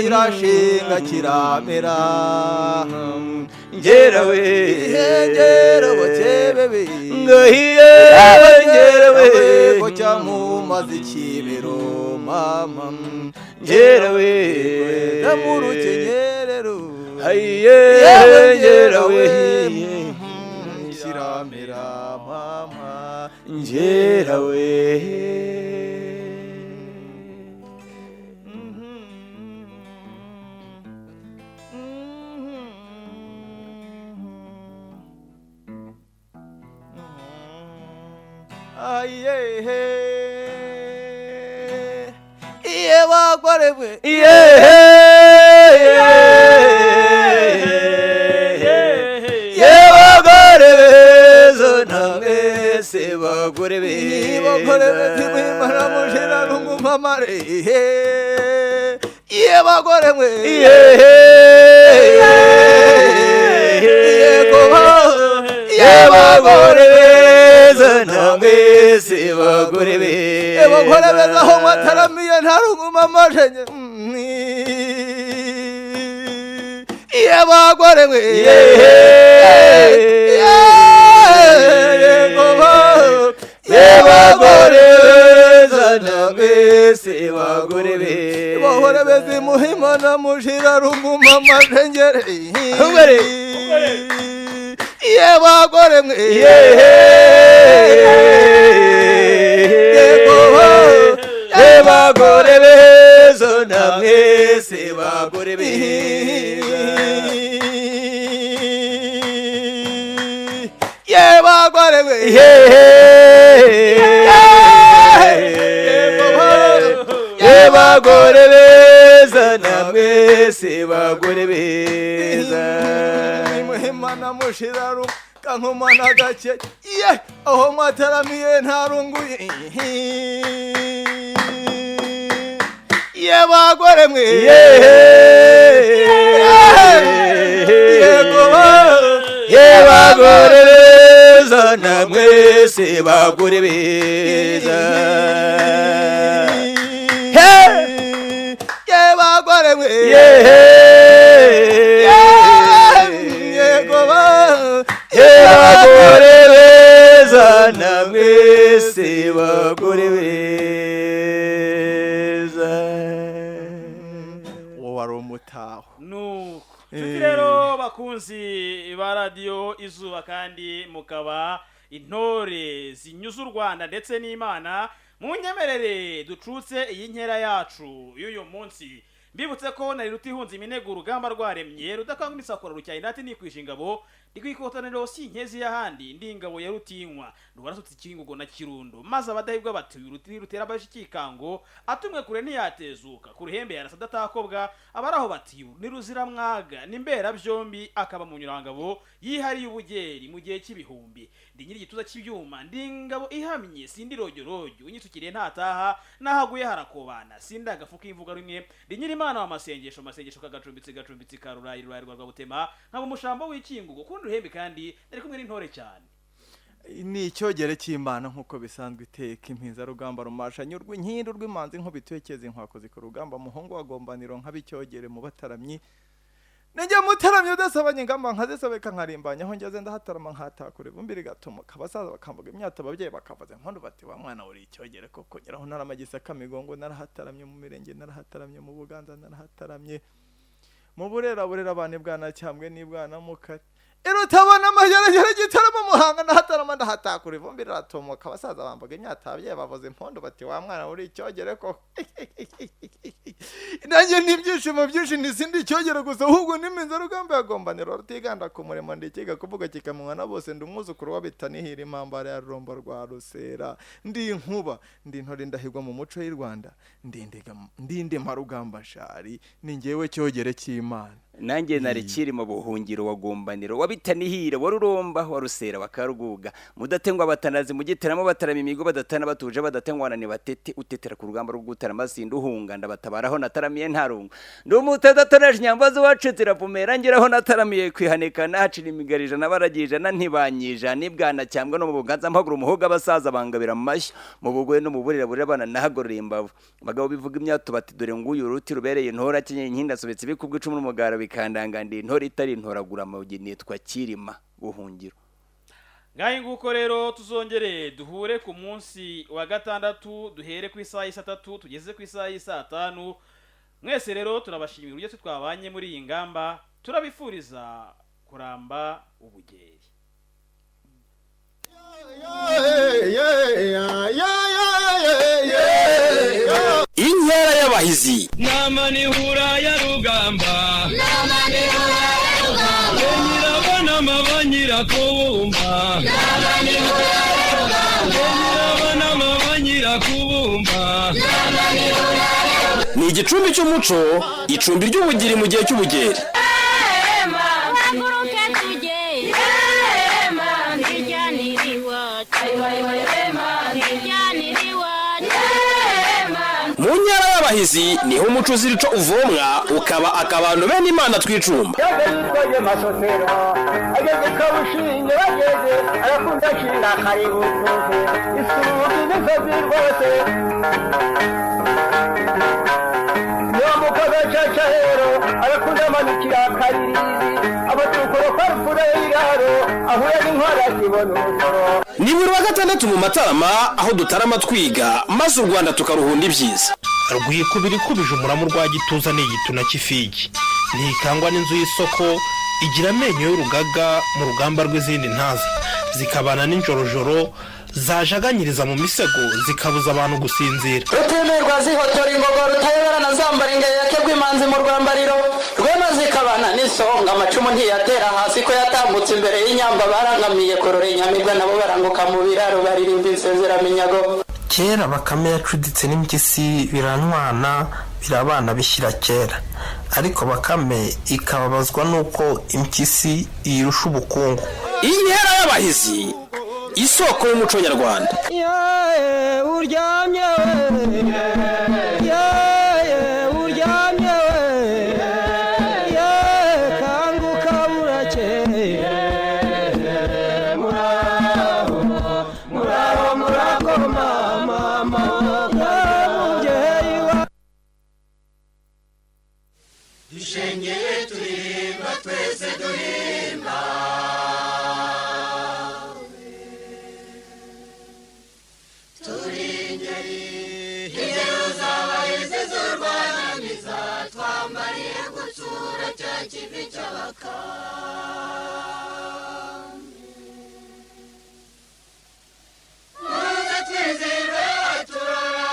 Kirashinga kiramera ngera we Ihengera wa kibebe Iye ngera we Ko cyamumaze kibero mama ngera we Mu rukenyerero Iye ngera we Kiramera mama ngera we Ayehe Iye bagore bwe Ye bagore beza namwese bagore Bagore beza bwe mujira rungumamare Iye bagore mwe Ye bagore beza namwese bagore beza Bagore beza aho mwataramiye ntarungumamaje Iye bagore mwe Ye bagore beza namwese bagore beza Bahora beze muhima na mujira runguma majengere Ugore. Iye bagore mwe Ye bagore beza namwese bagore beza Ye bagore mwe Ye bagore beza namwese bagore beza Muhima na mushira rungu kankuma na gake Ye aho mwataramiye ntarunguye Ye bagore mwe Yego Ye bagore beza namwese bagore beza Ye bagore mwe Yego Ye bagore beza namwese bagore beza Uwo wari umutaho nuko nshuti rero bakunzi ba radiyo izuba kandi mukaba intore zinyuze u Rwanda ndetse n'Imana munyemerere ducutse iyi nkera yacu y'uyu munsi mbibutse ko nari rutihunze iminego urugamba rwaremye rudakanga imisakura rucyaye indati nikwisha ingabo ndikwikontaniro si inkezi y'ahandi ndi ingabo ya rutinywa rwarasutse ikingugo na kirundo maze abadahibwa bati uyu rutera abaje ikikango atumwe kure ntiyatezuka ku ruhembe yarasa adatakobwa abari aho bati ni ruziramwaga ni mberabyombi akaba mu nyurangabo yihariye ubugeri mu gihe cy'ibihumbi ndi nyiri igituza cy'ibyuma ndi ingabo ihamye sindi rojyorojyo unyisukiriye ntataha n'ahaguye harakobana sindi agafu k'imvuga rumwe ndi nyiri imana wa masengesho masengesho kagacumbitse gacumbitse karurayi rurayi rwa rwabutema nkaba umushambo w'ikingugo kundi ruhembe kandi nari kumwe n'intore cyane Ni icyogere cy'Imana nk'uko bisanzwe iteka impinza rugamba rumasha nyurwa inkindu rw'imanzi nk'ubitekeza inkwakozi ku rugamba muhungu wagombaniro nk'abicyogere mu bataramyi Ninjye mutaramyi udasabanye ingamba nkazisabeka nkarimbanya aho ngeze ndahatarama nkahatakura ivumbi rigatumuka abasaza bakambuga imyato ababyeyi bakavuza impundu bati wa mwana uri icyogere koko ngeraho naramagisaka migongo narahataramye mu mirenge narahataramye mu Buganza narahataramye mu Burera Burera abana ibwana Cyambwe n'ibwana Mukari Irutabona amageragere gitaramo muhanga ndahatarama ndahatakura ivumbi riratumuka, abasaza bambaga imyata, ababyeyi bavuza impundu bati wa mwana uri icyogere koko. Nanjye ni ibyishimo byinshi, ntisindi icyogere gusa, ahubwo n'iminzarugamba yagombanira rutiganda ku murimo, ndikiga kuvuga kikamenywa na bose, ndi umwuzukuru w'abitanihira impambara ya Rurombo rwa Rusera, ndi inkuba, ndi intore ndahigwa mu muco y'u Rwanda, ndi indemarugamba nshari, ni ngewe cyogere cy'Imana. Nanjye narekiri mu buhungiro wagombaniro wabitanihira wa Ruromba wa Rusera wa Karuguga, mudatengwa batanazi mu gitaramo batarama imigo badatana batuje badatengwana ni batete utetera ku rugamba rwo gutarama sinduhunga ndabatabaraho nataramiye ntarungu, ndi umutadatanije nyambazo wacu ziravumera ngeraho nataramiye kwihanika nahacira imigarija nabaragije na ntibanyija nibwana cyangwa no mu buganza mpagura umuhoga abasaza bangabira amashyi mu bugoye no mu burira burira abana nahagorora imbavu abagabo bivuga imyato bati dore nguyu uruti rubereye intora akenyeye inkinda asobetse ibikubwe icumu n'umugara bikandanganda intore itari intoragura amagi, nitwa Kirima buhungiro. Ngahe nguko rero, tuzongere duhure ku munsi wa gatandatu, duhere ku isaha y'i 3 tugeze ku isaha y'i 5. Mwese rero turabashimira uburyo twabanye muri iyi ngamba, turabifuriza kuramba ubugeri. Inkera y'abahizi. Namanihura ya rugamba, nyirabona mabanyira kubumba, nyirabona mabanyira kubumba. Ni igicumbi cy'umuco, icumbi ry'ubugiri mu gihe cy'ubugeri. Haguruke tujye twijyanire iwacu, twijyanire iwacu. Mu nkera y'abahizi niho umuco uzira ico uvomwa, ukaba akabando bene Imana twicumba. Yitwaje masosero ageze kabushinge bageze arakunda ashinga karibukuze isumba imisozi rwose yambuka agacaca rero arakunda amanukira akaririzi abatukura kwa rufura y'iraro ahuye n'inkwara zibona urusoro. Ni buri wa gatandatu mu Matarama, aho dutarama twiga maze u Rwanda tukaruhunda ibyiza. Rwikubira ikubije umurama rwa gituza ni igituna cy'ifigi, ntikangwa n'inzu y'isoko, igira amenyo y'urugaga mu rugamba rw'izindi ntazi, zikabana n'injorojoro zajaganyiriza mu misego zikabuza abantu gusinzira. Rutimirwa zihotora ingogo, rutayoberana zambara ingabo yakebwa imanzi mu rwambariro, rwema zikabana n'isonga, amacumu ntiyatera hasi ko yatambutse imbere y'inyamba, barangamiye kurora inyamibwa nabo baranguka mu biraro baririmba insezeraminyago. Kera Bakame yacuditse n'impyisi, biranywana birabana bishyira kera, ariko Bakame ikababazwa n'uko impyisi iyirusha ubukungu. Inkera y'abahizi, isoko y'umuco nyarwanda. Yeee uryamye we, yeee uryamye we, yeee kanguka burakeye, muraho muraho murakoma mama yeee mubyeyi wa Dushengeye turirimba twese duhimba, turi ingeri ingero z'abahizi z'urwanamiza, twambariye gutsura cya kivi cy'abakambwe. Muze twizihirwe turora,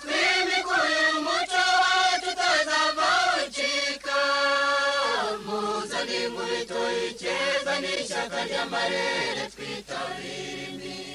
twimikuye umuco wacu utazava ucika, muze n'inkubito y'ikeza n'ishyaka ry'amarere twitabire.